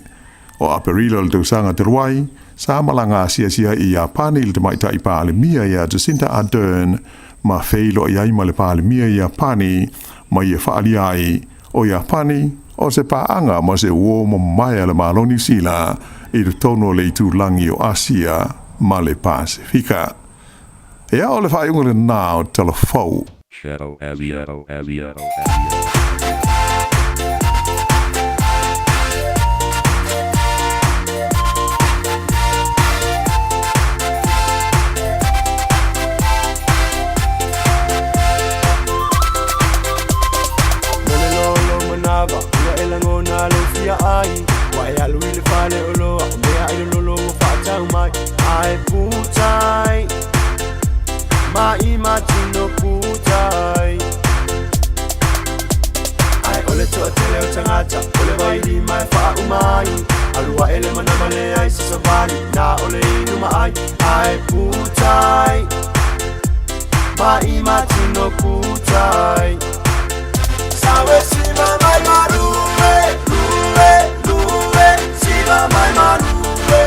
O Aperila o le tausaga talu ai, sa malaga asiasi ai i Iapani le Tamaitai Palemia ia Jacinda Ardern ma feiloai ai ma le Palemia Iapani ma ia faaalia ai o Iapani o se paaga ma se uo mamae a le Malo o Niu Sila i totonu o le itulagi o Asia ma le Pasefika. Ia, o le faaiuga lena o Tala Fou. Shadow Shadow Shadow. Mo le lolo manava ua e lagona lou fia ai Ua e alu i le fale oloa o mea ai lololo ua faatau mai Ae putai ma i matino putai Ae o le toatele o tagata o le vailima e faauma ai Alu ae le manava leai se savali na o le inu ma ai Ae putai ma i matino putai Sawe siva mai marue lue lue siva mai marue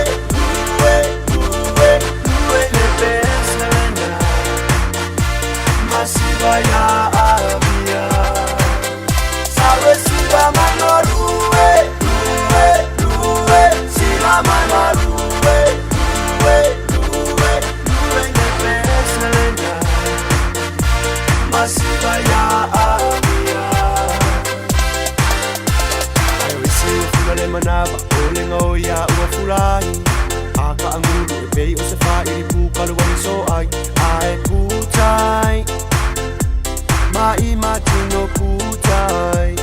lue lue lue le peselena masiva ya avia Sawe siva mai marue lue lue siva mai marue lue lue lue le peselena masiva ya avia Ai o isi ua fula le manava o le ngao ia ua fulai A ka angulu e pei o se whairi pū kalu wani so ai Ai putai ma i matino putai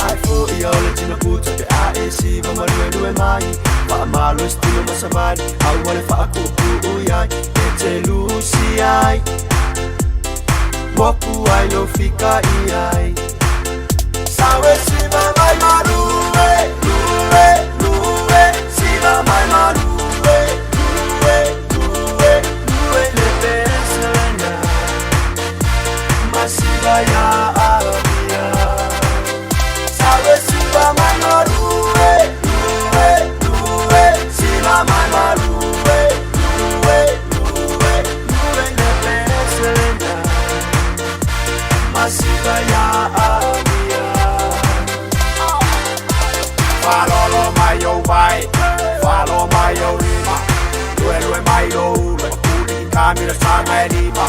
Ai fo i au le tino puta pe a e siva ma lue lue mai Wha malo stilo masavali au wale wha akupu ui ai E te lusi ai Moku ai no fika i ai Sawe siva mai marue lue lue siva mai marue lue lue lue le peselena masiva ya avia Sawe siva mai marue lue lue siva mai marue lue lue lue le peselena masiva ya avia Falolo mai o vai, falo mai o lima Lue lue mai lo ulu, makuli kamila sanga e lima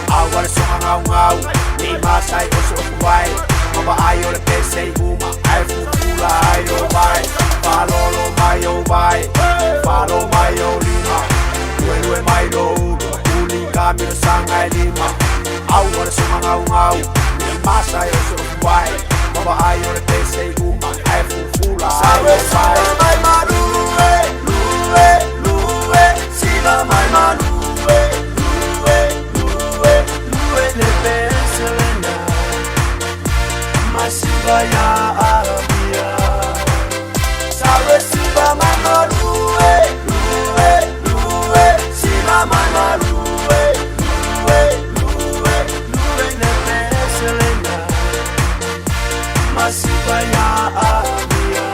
Aua le songa ngau ngau, ni masai o se oku vai Mama ai o le pese i uma, ai fukula ai o vai Falolo mai o vai, falo mai o lima Lue lue mai lo ulu, makuli kamila sanga e lima Aua le songa ngau ngau, ni masai o se oku vai Mama ai o le pese i uma, ai fufula ai o vai Mai marue, lue, lue, siva mai marue, lue, lue, lue le peselena masiva ya avia Sawe siva mai marue, lue, lue, siva mai marue, lue, lue, lue le peselena masiva ya avia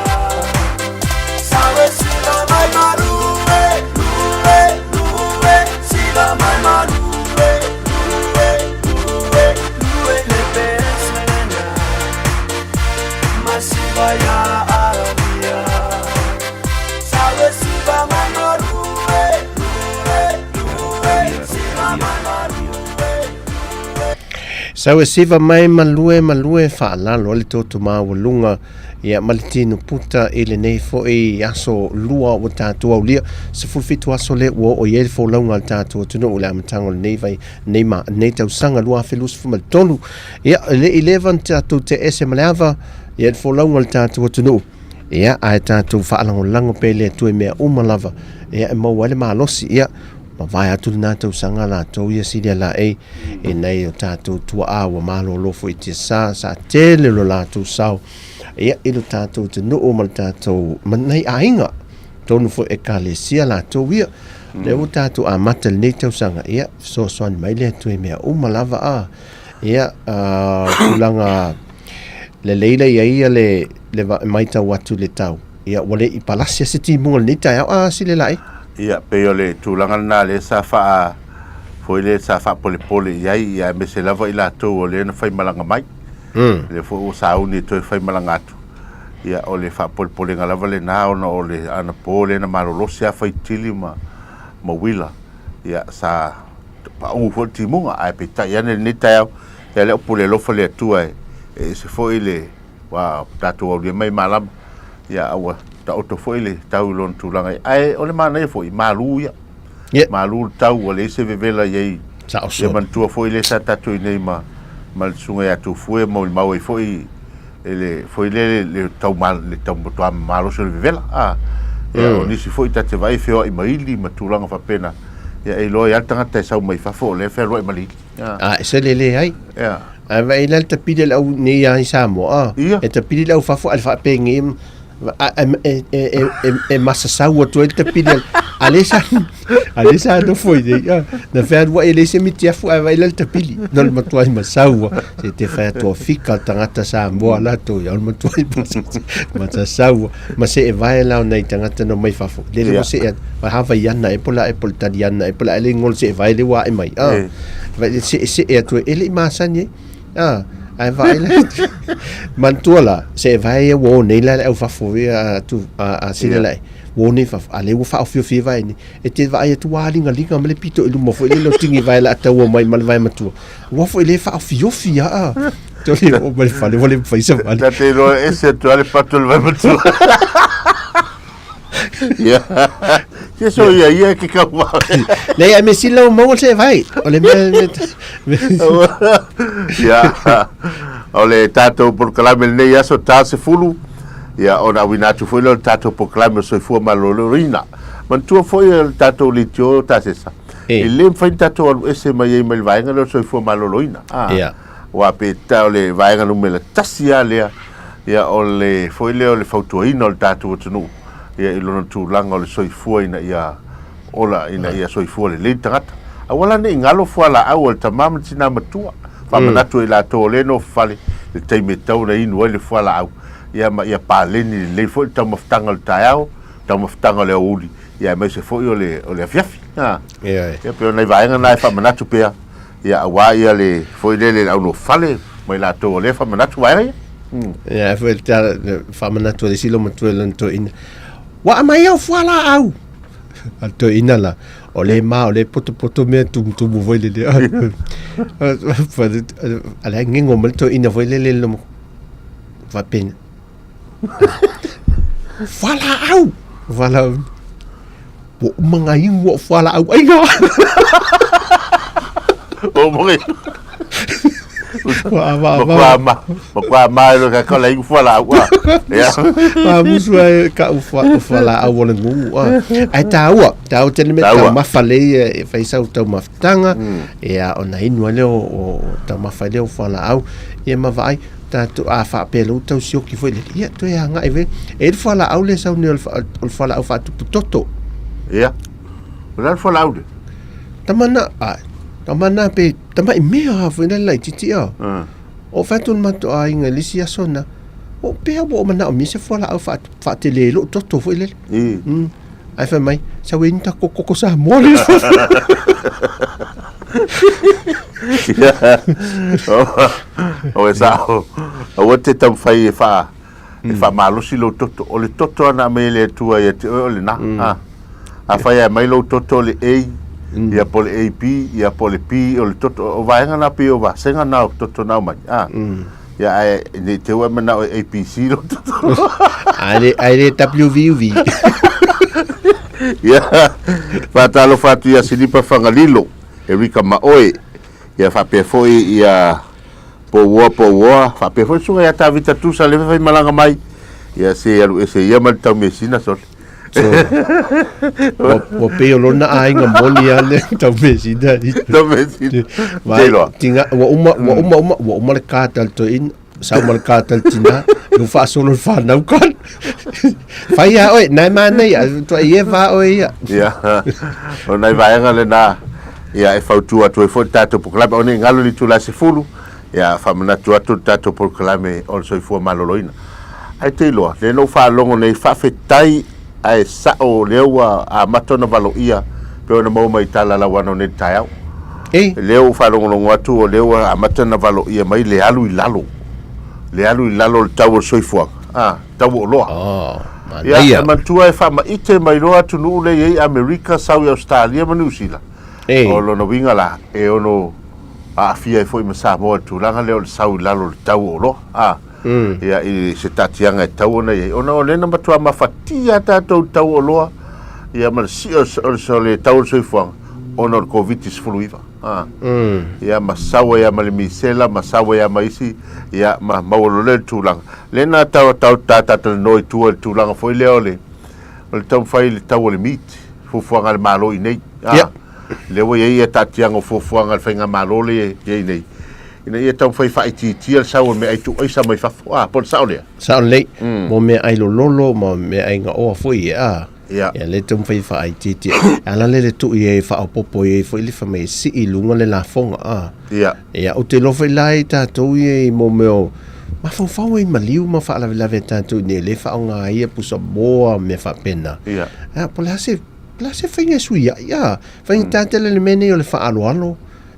Sawe siva mai marue, lue, lue, siva mai marue, lue, lue, lue le peselena masiva ya avia Sawe siva mai marue, lue, lue, siva mai marue. Sau e siva mai ma lue ma lue faalalo ai le toto maualuga ia ma le tino puta i lenei foi aso lua ua tatou aulia. 17 aso lea ua oo i ai le folauga a le tatou atunuu i le amataga o lenei vai nei ma nei tausaga 2023. Ia e le i leva ona tatou te ese ma le ava ia le folauga a le tatou atunuu. Ia ae tatou faalagolago pea i le Atua i mea uma lava ia e maua ai le malosi. Ia mavae atu lena tausaga latou ia silia laei i nai o tatou tuaa ua malolo foi i tiasa sa tele lo latou sao ia i lo tatou atunuu ma le tatou ma nai aiga tonu foi ekalesia latou ia lea ua tatou amata lenei tausaga ia fesoasoani mai le Atua i mea uma lava a ia tulaga lelei la i ai ia le le maitau atu i le tau ia ua le i palasi se timuga lenei taeao a sile laei. Ia, pei o le tulaga lena lea sa faa foi lea sa faapolepole i ai, ia aemaise lava i latou o lea na faimalaga mai. Mm. Lea foi ua sauni e toe faimalaga atu. Ia, o le faapolepolega lava lena ona o le anapo lea na malolosi lava faitili ma, ma uila. Ia, sa pauu foi le timuga, ae peitai ane lenei taeao, ia lea ua pule alofa le Atua e, e ese foi le ua tatou aulia mai malama, ia a ua taoto foi le tau i lona tulaga ia. Ae o le manaia foi, malu ia. Yeah. Malu le tau, ua leai se vevela i ai. Sao Ia solo. manatua foi lea sa tatou i nei ma, ma le susuga ia Tufue ma molimau ai foi e le foi lele le tau ma, le tau matua malosi o le vevela. Ah. Ia, o nisi foi ta te vaai feoai ma ili ma tulaga faapena. Ia, e iloa ai lava le tagata e sau mai fafo o lea e fealuai ma le ili. Ah. A e se le le ai. Ia. Ae vaai la le tapili a le au nei a i Samoa. Ia. E tapili le au fafo a le faapengi a- e, e, e, e, e, e masasau atu ai le tapili a a le sa a le sa nofo i nei. Ah, na fealuai e leai se mitiafu ae vaai la le tapili. No le matuai masau a. Se te whai atoa fika tangata Samoa latou ia o le matuai masasau ma se e vae la o nai tangata no mai fafo. Le le Ia. se e wa Hawaiiana e pola e pol Taliana e pola e le ngol se e vae le wa e mai. Ah. Eh. Vai se se e atu e le i masani e. Ah, ae vaai la manatua la se e vae ia ua o nei la le au fafo ia a tu a, a sila Ia. la ua o nei fafo a le ua faaofiofia vae ni e te vaai atu ua aligaliga ma le pito i luma foi le lo tingi vae la taua mai ma le vae matua ua foi le faaofiofi a a tole o ma le fale ua le mafai sa vale Ta te iloa ese atu lava le patu o le vae matua. Ia. Se so ia ia ke kau wawe. Nei, ai me sila o maua se vai. O le mea... Ia. O le tātou polokalame lenei aso ta 10. Ia, ona auina atu foi lea o le tātou polokalame o Soifua Maloloina. Manatua foi o le tātou leitio tasesa. E. E le mafai ona tātou alu ese mai ai mai le vaega lea o le Soifua Maloloina. Ah. Ia. Aua pe ta o le vaega numera tasi lava lea, ia o le foi lea o le fautuaina o le tātou atunuu ia i lona tulaga o le soifua ina ia ola, ina ia soifua lelei le tagata. Aua la ne i galo fualaau a le tama ma le tina matua. Faamanatu e i latou o lea e nofofale le taimi e tatau ona inu ai le fualaau, ia ma ia paleni lelei foi le taumafataga o le taeao, taumafataga o le aoauli, ia aemaise foi o le, o le afiafi. A. Ia, Ia pei o nai vaega na e faamanatu pea, ia aua ia le foi lele le au nofofale ma i latou o lea e faamanatu vaega ia. Ia, e foi le tala, le faamanatu a le isi loma matua i lana toeaina. Ua aumai au fualaau! A le toeaina la, o le ma, o le potopoto mea tumutumu foi lele. A le ngego mai le toeaina foi lele le loma faapena. Fualaau! Fualaau. Ua uma ngā ingoa o fualaau aiga. O mo ngai. Ua ava Ma ava. kua ma, ma kua ma e lo ka kola ingu fualaau. Ah. Ia. Ma musu ai ka u fua u fualaau o le ngungu. Ah. Ai tāua, tāua tene me Tāua. taumafa lei e whai sau taumafataga. Ia ona inu ai lea o, o, o taumafa lea o fualaau. Ia ma vaai tātou a faapea lou tau sioki foi lele. Ia toe agai ve. E le fualaau le sau nei o le o le fualaau faatupu toto. Ia. O le a le fualaau le? Tama na, a, tama na pe, tama i mea ha foi na laitiiti a. O fai atu le matou aiga i le isi aso na, o pea ua ou manao mea se fualaau faatele lou toto foi lele. I. Ae fai mai, sau e inu tatou koko Samoa le. O e sao, aua te taumafai e faa, e faamalosi lou toto. O le toto ana aumai e le Atua ia te oe o lena. A, afai e aumai lou toto o le A, Ia po o le AB, ia po o le B o le toto, o vaega na pei o vasega na o toto na aumai, a. Ia ae ne i te i ua e manao e ABC lou toto. Ae le WVUV. Ia, faatalofa atu ia Silipa Fagalilo, Erika Maoe, ia faapea foi ia Pouoa Pouoa, faapea foi le susuga ia Tavita Tusa lea foi faimalaga mai, ia se alu ese ia ma le taumeasina sole. So, ua pei o lona aiga moni lava le taumeasina. Taumeasina. Te iloa. Tinga, ua uma, ua uma, uma, ua uma le kata a le toeaina, sau ma le kata a le tina, ua faasolo le fanau kata. Fai lava oe, na e manaia, tuai e va oe ia. Ia, o nai vaega lena, ia e fautua atu ai foi le tatou polokalame, o nei galo i le itula e 10, ia faamanatu atu le tatou polokalame o le soifua maloloina. Ae te iloa, lea na ou faalogo nei, faafetai ae sao lea ua amata ona valoia pei ona maua mai i tala lauana o nei taeao. E? Lea ua faalogologo atu o lea ua amata ona valoia mai le alu i lalo. Le alu i lalo o le tau o le soifuaga, a, tau o oloa. Oh, manaia. Ia, e manatua e faamaite mai loa atunuu lea e i ai Amerika, sau i Ausetalia ma Niu Sila. E. O lona uiga la, e ono aafia ai foi ma Samoa i le tulaga lea o le sau i lalo o le tau o oloa, a. Ia, i se taatiaga e tatau ona i ai. Ona o lea na matua mafatia lava tatou i le tau o oloa, ia ma le sii o le tau o le soifuaga ona o le Koviti-19. A. Ia ma sau ai lava ma le misela, ma sau ai lava ma isi, ia ma maua loa lea le tulaga. Lea na tau tau ta talanoa i tua i le tulaga foi lea o le o le taumafai i le tau o le meat, fuafuaga a le Malo i nei. A. Ia. Lea ua i ai ia taatiaga o fuafuaga a le Faigamalo lea e i ai nei, ina ia taumafai faaitiitia le sau o le meaai tuuaisa mai fafo. A, po o le sao lea? Sao lelei. Mo meaai lololo ma meaai gaoa foi e a. Ia. Ia lea taumafai e faaitiitia. E ala lea le tui ai e faaopoopo i ai foi le fai mai e sii i luga le lafoga a. Ia. Ia, ou te iloa foi la i tatou ia i mo mea o mafaufau ai maliu ma faalavelave a tatou i nei le faaaoga ai ia pusa moa ma mea faapena. Ia. A, po o le a se, po o le a se faiga e sui ai, a. Faigata tele le mea nei o le faaaloalo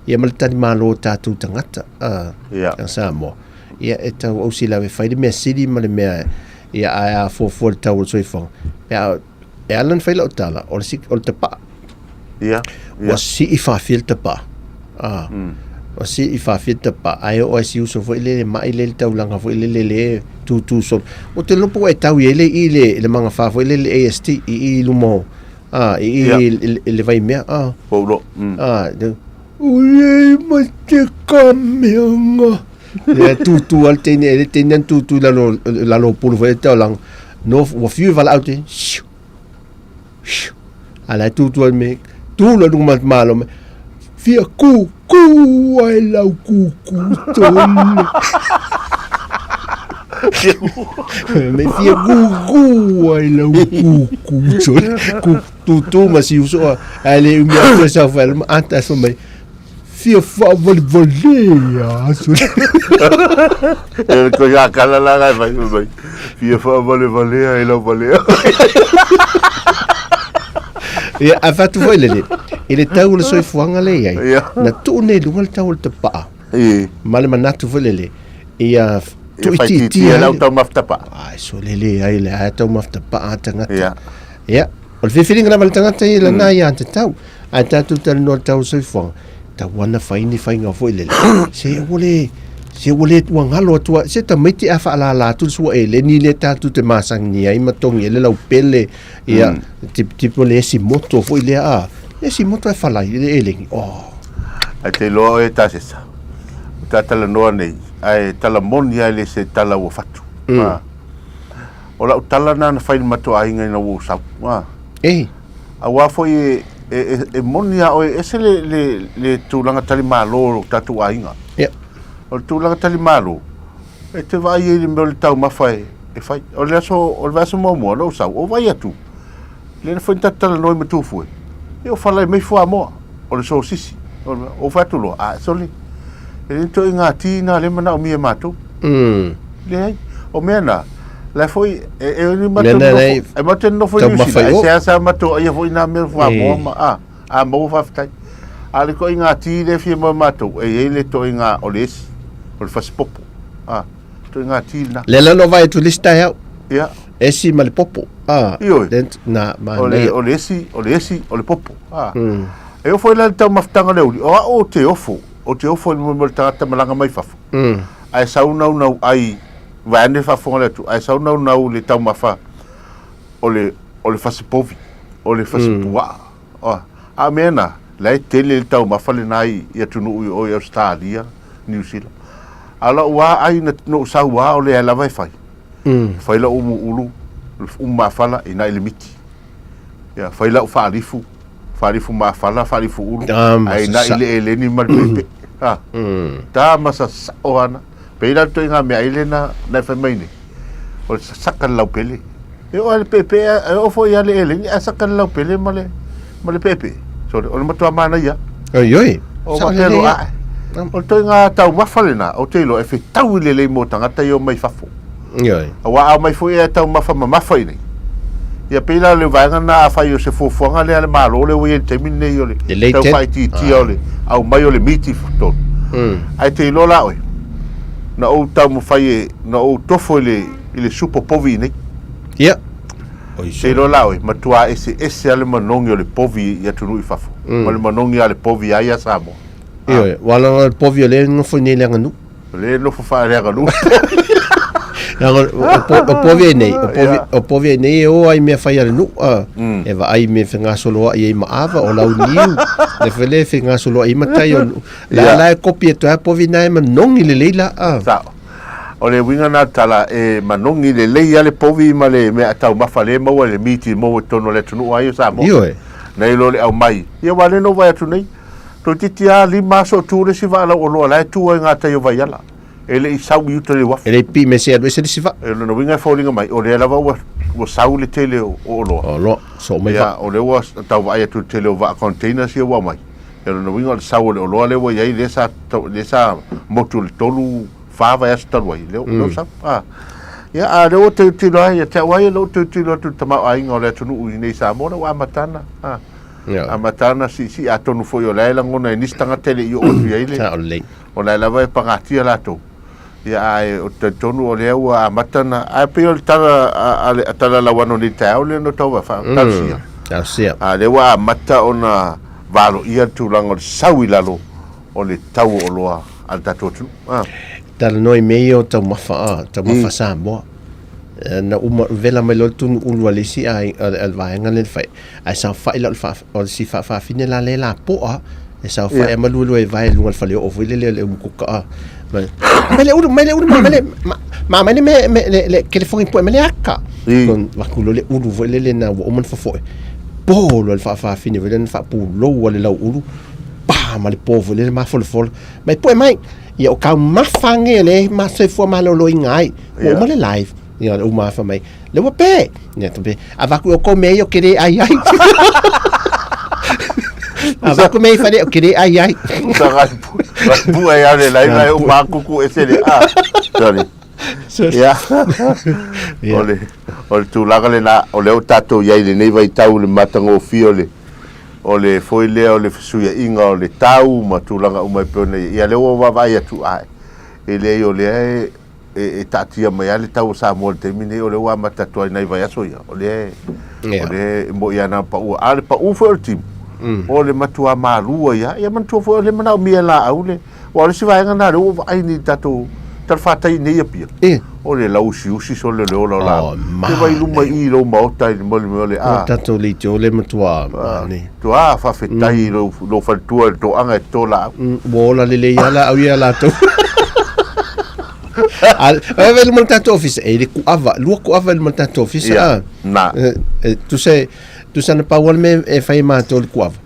ia ma le talimalo o tatou tagata a, Ia. a Samoa. Ia, e tau ausi lava e fai le mea sili ma le mea ia ae a fuafua le tau o le soifuaga. Pe a, e ala ona fai lau tala, o le, o le tapaa. Ia, Ua sii faafia le tapaa. A, ua sii faafia le tapaa, ae oo ai si uso foi lele mai le taulaga foi lele le tūtū solo. O te lopo ua e tau i ai le i le, le magafa foi lele AST i i luma o, a, i i Ia. i le vaimea, a. Poulo. A, Ui ma te kameanga. Ia tūtū a le teine, le teine ana tūtū i lalo, lalo o pulu foi e taulaga. No, ua fiu e valaau te, siu, siu. A la e tūtū ai me, tū la lunga ma malo me, fia kū, kū ai lau kū, kū tole. Me fia kū, kū ai lau kū, kū tole. Kū, tūtū ma si uso a, ae le umi atu e sau whae, ata e mai, fia whaawalewalea atu. E ko ia kala la ngai mai mai. Fia whaawalewalea e lau valea. Ia, a whatu foi lele, i le tau o le soifuaga le iai, Ia. na tuu nei lunga le tau o le tapaa, I. ma le manatu foi lele, ia Ia tuuitiitia whaitiitia lau ai- tau mafutapa. Ai, so lele ai le ae tau mafutapaa tagata. Ia. Ia, o le filifiliga lava a le tagata ia lana ia te tau. Ae tatou talanoa i le tau o le soifuaga, tau ana fai ni faiga foi lele. Se ua le, se ua le ua galo atu a, se tamaiti a faalala atu le sua eleni lea tatou te masani ai ma togi ai le laupele, ia, tipitipi o le esi moto foi lea a, le esi moto e falai i le eleni, oh. Ae te iloa oe e Tasesa, o ta talanoa nei, ae tala moni lava e le se tala ua fatu. A. O lau tala na na fai i le matou aiga ina ua ou sau. A. E. Aua foi e, e, e, e moni a oe, ese le, le, le tulaga talimalo o lo tatou aiga. Ia. O le tulaga talimalo, e te vaai ai i le mea o le taumafa e, e fai. O le aso, o le vaiaso muamua na ou sau, ou vaai atu, lea na fai ni tatou talanoa i Matufue, ia ua falai mai fuamoa, o le sosisi. O le, ou fai atu loa, a, sole, e le ni ituaiga ti na lea e manaomia e matou. Leai. O mea na, la foi, e, e, e matou Mea na nofo, nei, e matou nofo i Niu taumafa Sila, i e o. seasea matou aia foi nā mea fuamoa E. ma, a, a maua faafetai. A o le ituaiga ti lea e fia maua e matou, e i ai le ituaiga o le esi, o le fasipopo, a, ituaiga ti lena. Lea la na ou vaai atu i le isi taeao. Ia. Esi ma le popo. A, Ioe. le, na, O le, manaia. o le esi, o le esi, o le popo, a. E ofo ai la le taumafataga o le auli, o a'u ou te ofo, ou te ofo i le mea o le tagata malaga mai fafo. Ae sau naunau ai, vaeane le faafofoga a le atunuu, ae sau naunau i le taumafa o le, o le fasipovi, o le fasipuaa. A o mea na, la e tele le taumafa lena i, i atunuu i o i Ausetalia, Niu Sila. A o la'u lava ai na, na ou sau lava o lea lava e fai. Fai la'u umu ulu, umu mafala, i ina i le miti. Ia, fai lau faalifu, faalifu mafala, faalifu ulu, Tama ae ina i sasa'o. le eleni ma le pepe. Ha. Tama sasa'o ana. Pei la le toaiga meaai lea na, na e fai mai nei, o le sasaka le laupele. E oo lava i le pepe, e oo foi lava i le eleni ae saka le laupele ma le, ma le pepe. Sorry, o le matua manaia. Oi, oi. O Sao faapea lelei loa, a. ae. O le toaiga taumafa lena, ou te iloa e fetaui lelei mo tagata ia o mai fafo. Ioe. Aua a omai foi e taumafa mamafa i inei, ia pei la o le vaega lena afai o se fuafuaga lea a le Malo lea ua i ai i le taimi lenei o le Lelei tau tele. faaitiitia o le aumai o le miti i totonu. Ae te iloa la oe, na ou taumafai e, na ou tofo i le, i le supo povi i inei. Ia. Oi Te sole. iloa la oe, matua eseese lava le manogi o le povi i atunuu i fafo, ma le manogi lava o le povi lava ia Samoa. Ioe, ua ala le povi o lea e nofo i inei i le aganuu. O lea e nofo faaleaganuu. Leaga o povi ai nei, o povi ai nei e o ai i mea fai a le nuu, a. E vaai i mea e fegasoloai ai ma ava, o launiu, le foi lea e fegasoloai ai ma tai o le nuu. La la e kopi atu ai povi na e manogi lelei la, a. Sao. O le uiga na tala e manogi lelei lava le povi ma le mea taumafa lea e maua i le miti e maua i totonu o le atunuu lava ia o Samoa. Ioe. Nai lo le aumai. Ia aua o lea na ou vaai atu nei, Toeitiiti lava lima aso o tu le isi vaa lauoloa la e tu ai gatai o Vaiala. E le i sau i uta i le uafu. E le i pii me se alu ese le isi vaa. E lona uiga e foliga mai, o lea lava ua, ua sau le tele o, o oloa. O oloa, soo mai Ia, vaa. o lea ua tau vaai atu i le tele o vaa containers ia ua aumai. Ia lona uiga o le sau o le oloa lea ua i ai, lea sa, lea sa motu i le tolu, fa vaiaso talu ai, lea, lea ua sau. A. Ia, a o lea ua tilotilo ai, ia te au lava ia, lea ua tilotilo atu i le tamaoaiga o le atunuu i inei i Samoa, lea ua amata ana, a. Amata ana siisii, atonu foi o la e lagona e nisi tagata e le i oo atu i ai le, Sao lelei. o la e lava e pagatia latou. Ia, ae ou te talitonu o lea ua amata ona, ae pei o le tala a, a, le, a tala lauano nei i le taeao lea na tau talosia. Talosia. A lea ua amata ona valoia le tulaga o le sau i lalo o le tau o oloa a le tatou atunuu. Ah. Talanoa i mea ia o taumafa, a, taumafa Samoa. Na uma vela mai loa le tunu ulu a le isi ai, a le vaega lea na fai. Ae saofai la o le faa, o le si faafaafine la lea e lapoa, e saofai a ma luelue vae i luga o le faleoo foi lele o le umukuka a. Mai mai le ulu, mai le ulu, ma mai le, ma, ma mai le me, me, le, le telefoni pue mai le aka. Kon vaku loa le ulu foi lele na ua uma ona fofoe. Po loa le faafaafine foi lele na faapulou a le lau ulu, pa ma le po foi lele mafolafola. Mai pue mai, ia o taumafa age lea e ma soifua maloloina ai. Ua uma le live. Ia le uma afa mai. Le ua pe. Ia tu pe. Avaku o ko mea ia o ke re ai ai. Avaku mea i whare o ke re ai ai. Sa gai pu, gai pu ai ale lai lai o makuku e sele a. Sorry. Ia. O le, o le tulaga lena, o lea ua tatou i ai i lenei vaitau i le matagofie o le, o le foi lea o le fesuiaiga o le tau ma tulaga uma e pei ona i ai. Ia lea ua vaavaai atu, ae, e leai o lea e, e, e taatia mai lava le tau o Samoa i le taimi nei, o lea ua amata atu ai nai vaiaso ia, o lea e, o lea e moi ana paua. A o le pau foi o le timu, o le matua malua ia, ia manatua foi o lea e manaomia e laau le, aua o le isi vaega lena o lea ua vaai nei i le tatou talafatai i nei Apia, o le lauusiusi sole o le ola o laau. Te vaai i luma i i lou maota i le mea o le a. O tatou leitio le matua mane. Matua faafetai i lou faletua i le toaga e toto laau. Ua ola lelei lava laau ia latou. A e luma le tatou ofisa, e le kuava, lua kuava i luma le tatou ofisa. Ia, na. Tusa, tusa na pau o le mea e fai e matou i le kuava.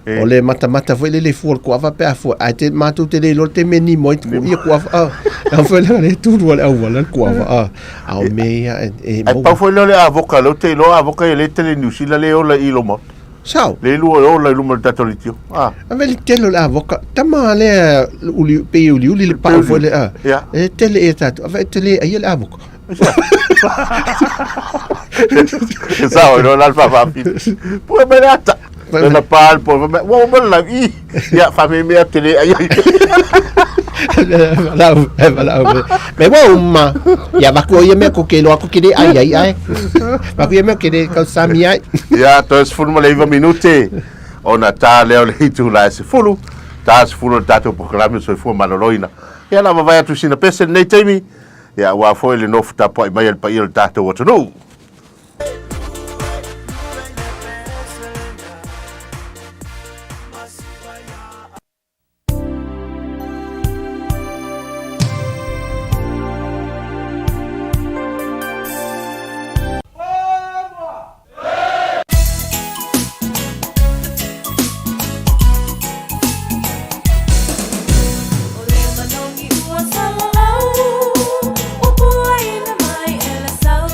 O le matamata foi lele i fua o le kuava pe a fua, ae te, matou te le iloa le taimi e nimo ai ia kuava, a. A foi lea le tulu a le auala le kuava, a. A o mea ia e, e Ae pau foi lea o le avoka, lea ou te iloa avoka ia le tele i Niu Sila le ola i lou maota. Sao. Le lua e ola i luma o le tatou leitio. A. Ave le tele o le avoka, tama lea uli, pei e uliuli le pau foi lea, a. Ia. E tele ia tatou, ave e tele ai le avoka. E sao, e la le faafafine. Pue mai le ata. Lona pa le po, mai, ua uma le lau, i. Ia, faamemea tele ai ai. Lau, lau. Me ua uma. Ia vaku o ia mea ko ke loa ko ke le ai ai ai. Vaku ia mea ke le kau sami ai. Ia, toe 19 minute. Ona ta lea o le itula e 10, ta 10 o le tatou polokalame o Soifua Maloloina. Ia la vavae atu sina pese lenei taimi, ia aua foi le nofo tapuai mai a le paia o le tatou atunuu. O le manogi ua salalau, ua puaina mai e le sau.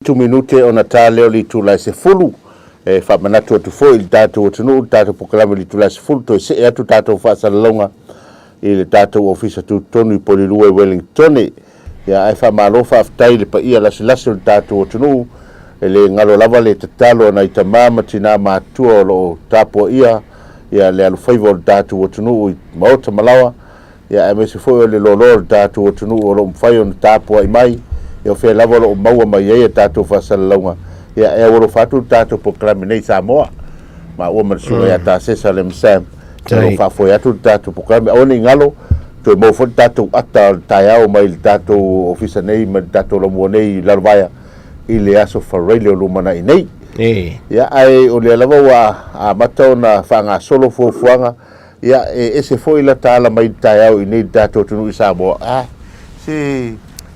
Tu minute ona ta lea o le itula e 10. E faamanatu atu foi i le tatou atunuu le tatou polokalame i le itula e 10 toe see atu tatou faasalalauga i le tatou ofisa tutotonu i Polilua i Wellingtone. Ia ae faamalo faafetai i le paia lasilasi o le tatou atunuu e le galo lava le tatalo a nai tamā ma tinā matutua o lo o tapuaia ia le alofaiva o le tatou atunuu i maota ma laoa. Ia aemaise foi o le loaloa o le tatou atunuu o lo o mafai ona tapuai mai, ia o fea lava o lo o maua mai ai a tatou faasalalauga, ia e aualofa atu le tatou polokalame nei i Samoa. Maua ma le susuga ia Tasesa Lem Sam, o lo o faafoe atu le tatou polokalame. Aua ne i galo, toe maua foi le tatou ata o le taeao mai le tatou ofisa nei ma le tatou laumua nei i Lalovaea i le aso Faraile o lumanai nei. Ia, ae o lea lava ua amata ona faagasolo fuafuaga. Ia, e ese foi lata ala mai i le taeao i nei i le tatou atunuu i Samoa. Ah, se...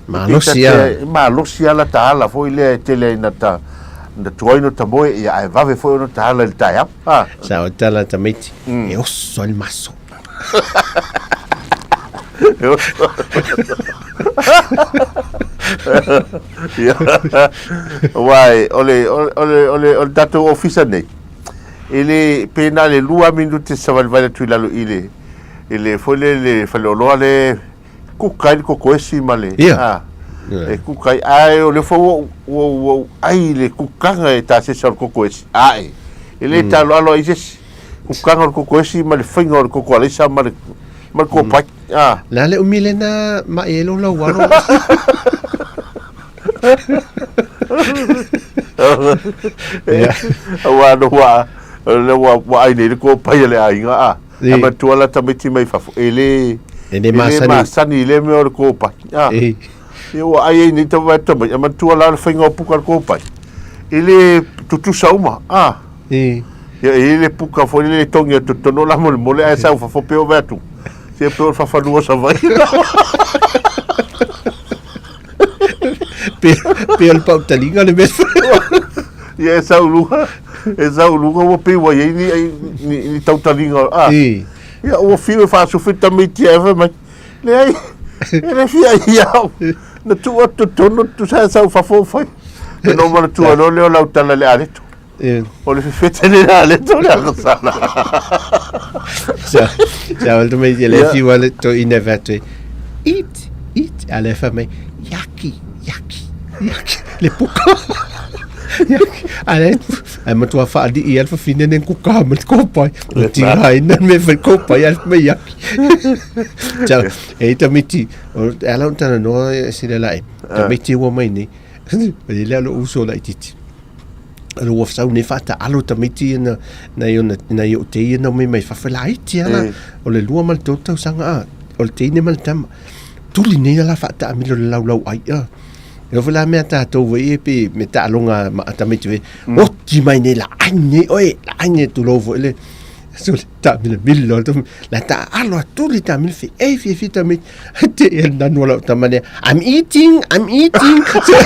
Malosi lava. E malosi lava lata ala foi lea e tele ai na ta, na tuai ona ta moe, ia, ae vave foi ona ta ala i le taeao. Ah. Sao tala tamaiti, e oso ai le maso. E oso. Ia. Aua e, o le, o le, o le, o le tatou ofisa nei, e le, pe na le 2 minute savalivali atu i lalo i le, i le foi le, le faleoloa le kuka ai le kokoesi ma le, Ia. a, e kuka ai, ae o le foi ua ou, ua ou, ua ou ai i le kukaga e tasesa o le kokoesi, ae, e le taaloalo ai se isi. Kukaga o le kokoesi ma le faiga o le koko alaisa ma le, ma le kopai. Ah. Le a le umi lena mai ai lo lau alo. Aua no ua le ua ua ai nei le kopai a le aiga a. A matua la tamaiti mai fafo e le E le masani. masani i le mea o le kopai. A. Ia ua ai ai nei tama tama a matua la le faiga o puka le kopai. E le tutusa uma. A. Ia e i ai le puka foi lele e togi atu i totonu o la molemole ae sau fafo pe ove atu. Se pe o le fafanua o Savaii. Pe, pe o le pautaliga le mea. Ia e sau luga, e sau luga ua pei ua i ai ni, ni, ni tautaliga. Ah. Ia ua fiu e faasufi tamaiti ae fai mai. Leai, e le fia ai au. Na tuu atu totonu, tusa e sau fafo fai. Ona ou manatua loa lea o lau tala i le aleto. O le fefete le la le to le agasala. Sa, sa o mai le fiu ale to ina vatu. Eat, eat ale fa mai yaki, yaki, yaki. Le puka. Yaki. Ale ai matua fa ali i alfa fine nen kuka ma le kopai. O tira ina me fa kopai al mai yaki. Sa e tamiti o ala un tana no sile lai. Tamiti ua mai ni. E le alo uso lai titi. Alo ua sau nei faataalo tamaiti ia na nai ona nai o'u tei ia na omai mai fafo e laiti a la o le 2 ma le 3 tausaga a o le teine ma le tama tuli nei la faataamilo le laulau ai a e oo foi la mea tatou foi ia pe me taaloga ma tamaiti foi oti mai nei la ai nei oe la ai nei tulou foi le so le taamilamilo la taaalo atu le taamilo fe e fiafia tamaiti Te e nanu lau tama lea, I'm eating, I'm eating,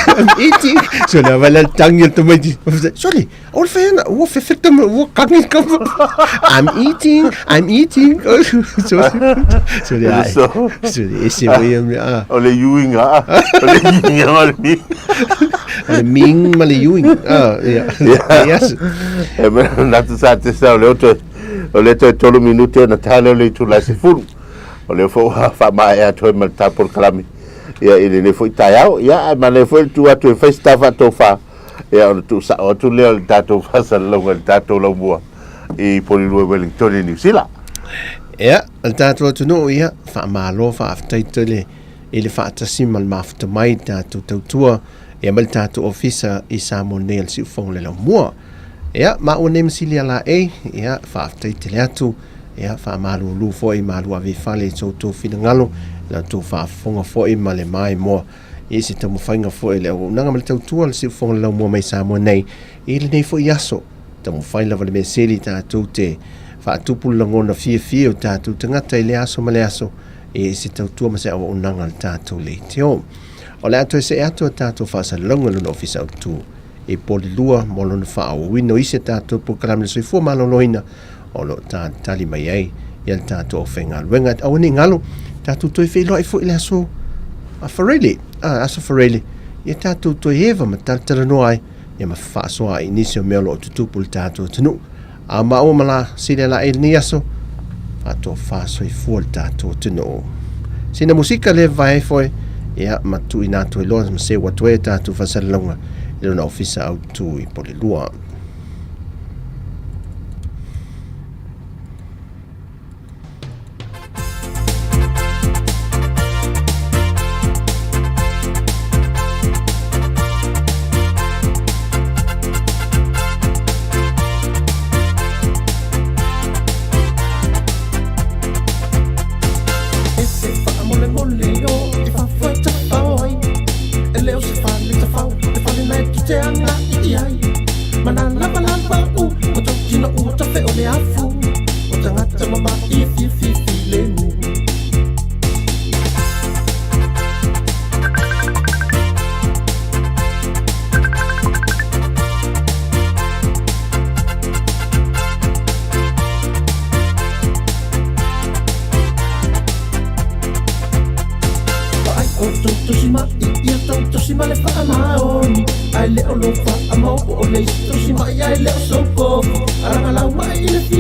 I'm eating. So le wale tangi o tamaiti. Sorry, o le whaena, ua whewheta ma, ua kangi kama. I'm eating, I'm eating. So, so le ai. So le ese wei am a. O le yuinga, o le yuinga ma le ming. O le ming ma le yuing. Ah, ia. Yes. E me natu sa te sa o le oto, o le toe tolu minute ona tā leo le itula e 10. O lea foi ua faamaea atu ai ma le ta polokalame ia i lenei foi taeao. Ia, ae manaia foi le tu atu e fai se ta faatofa, ia ona tuusao atu lea o le tatou faasalalauga i le tatou laumua i Polilua i Wellington i Niu Sila. Ia, le tatou atunuu, ia, faamalo, faafetai tele i le faatasi ma le mafuta mai i le tatou tautua, ia ma le tatou ofisa i Samoa nei o le Siufogo o le Laumua. Ia, maua nei ma Silia Laei, ia, faafetai tele atu. Ia, faamalulu foi malu ave i fale i so outou finagalo, la outou faafofoga foi ma le maimoa i se taumafaiga foi o le auaunaga ma le tautua a le Siufogo le Laumua mai Samoa nei i lenei foi aso. Taumafai lava le meseli tatou te faatupu le lagona fiafia o tatou tagata i lea aso ma le aso i se tautua ma se auaunaga a le tatou leitio. O le a toe see atu a tatou faasalalauga i lona ofisa autu i Polilua mo lona faaauauina o isi a tatou polokalame le soifua maloloina o lo o talitali mai ai ia le tatou aufaigaluega. Aua ne i galo, tatou toe feiloai foi i le aso a Farele, a, aso Farele, ia tatou toe eva ma talatalanoa ai, ia ma faasoa ai i nisi o mea o lo o tutupu i le tatou atunuu. A maua ma la sili la e lenei aso, faatofa soifua le tatou atunuu. Sina musika le vae foi, ia ma tuuina atu ai loa ma seu atu ai tatou faasalalauga i lona ofisa autu i Polelua. Tautosi ma'i ia tautosi ma le faamaoni, ae le o lou faamaopo o le isi tausi ma'i, ae le o sou kofo alagalau ma'i i le fia.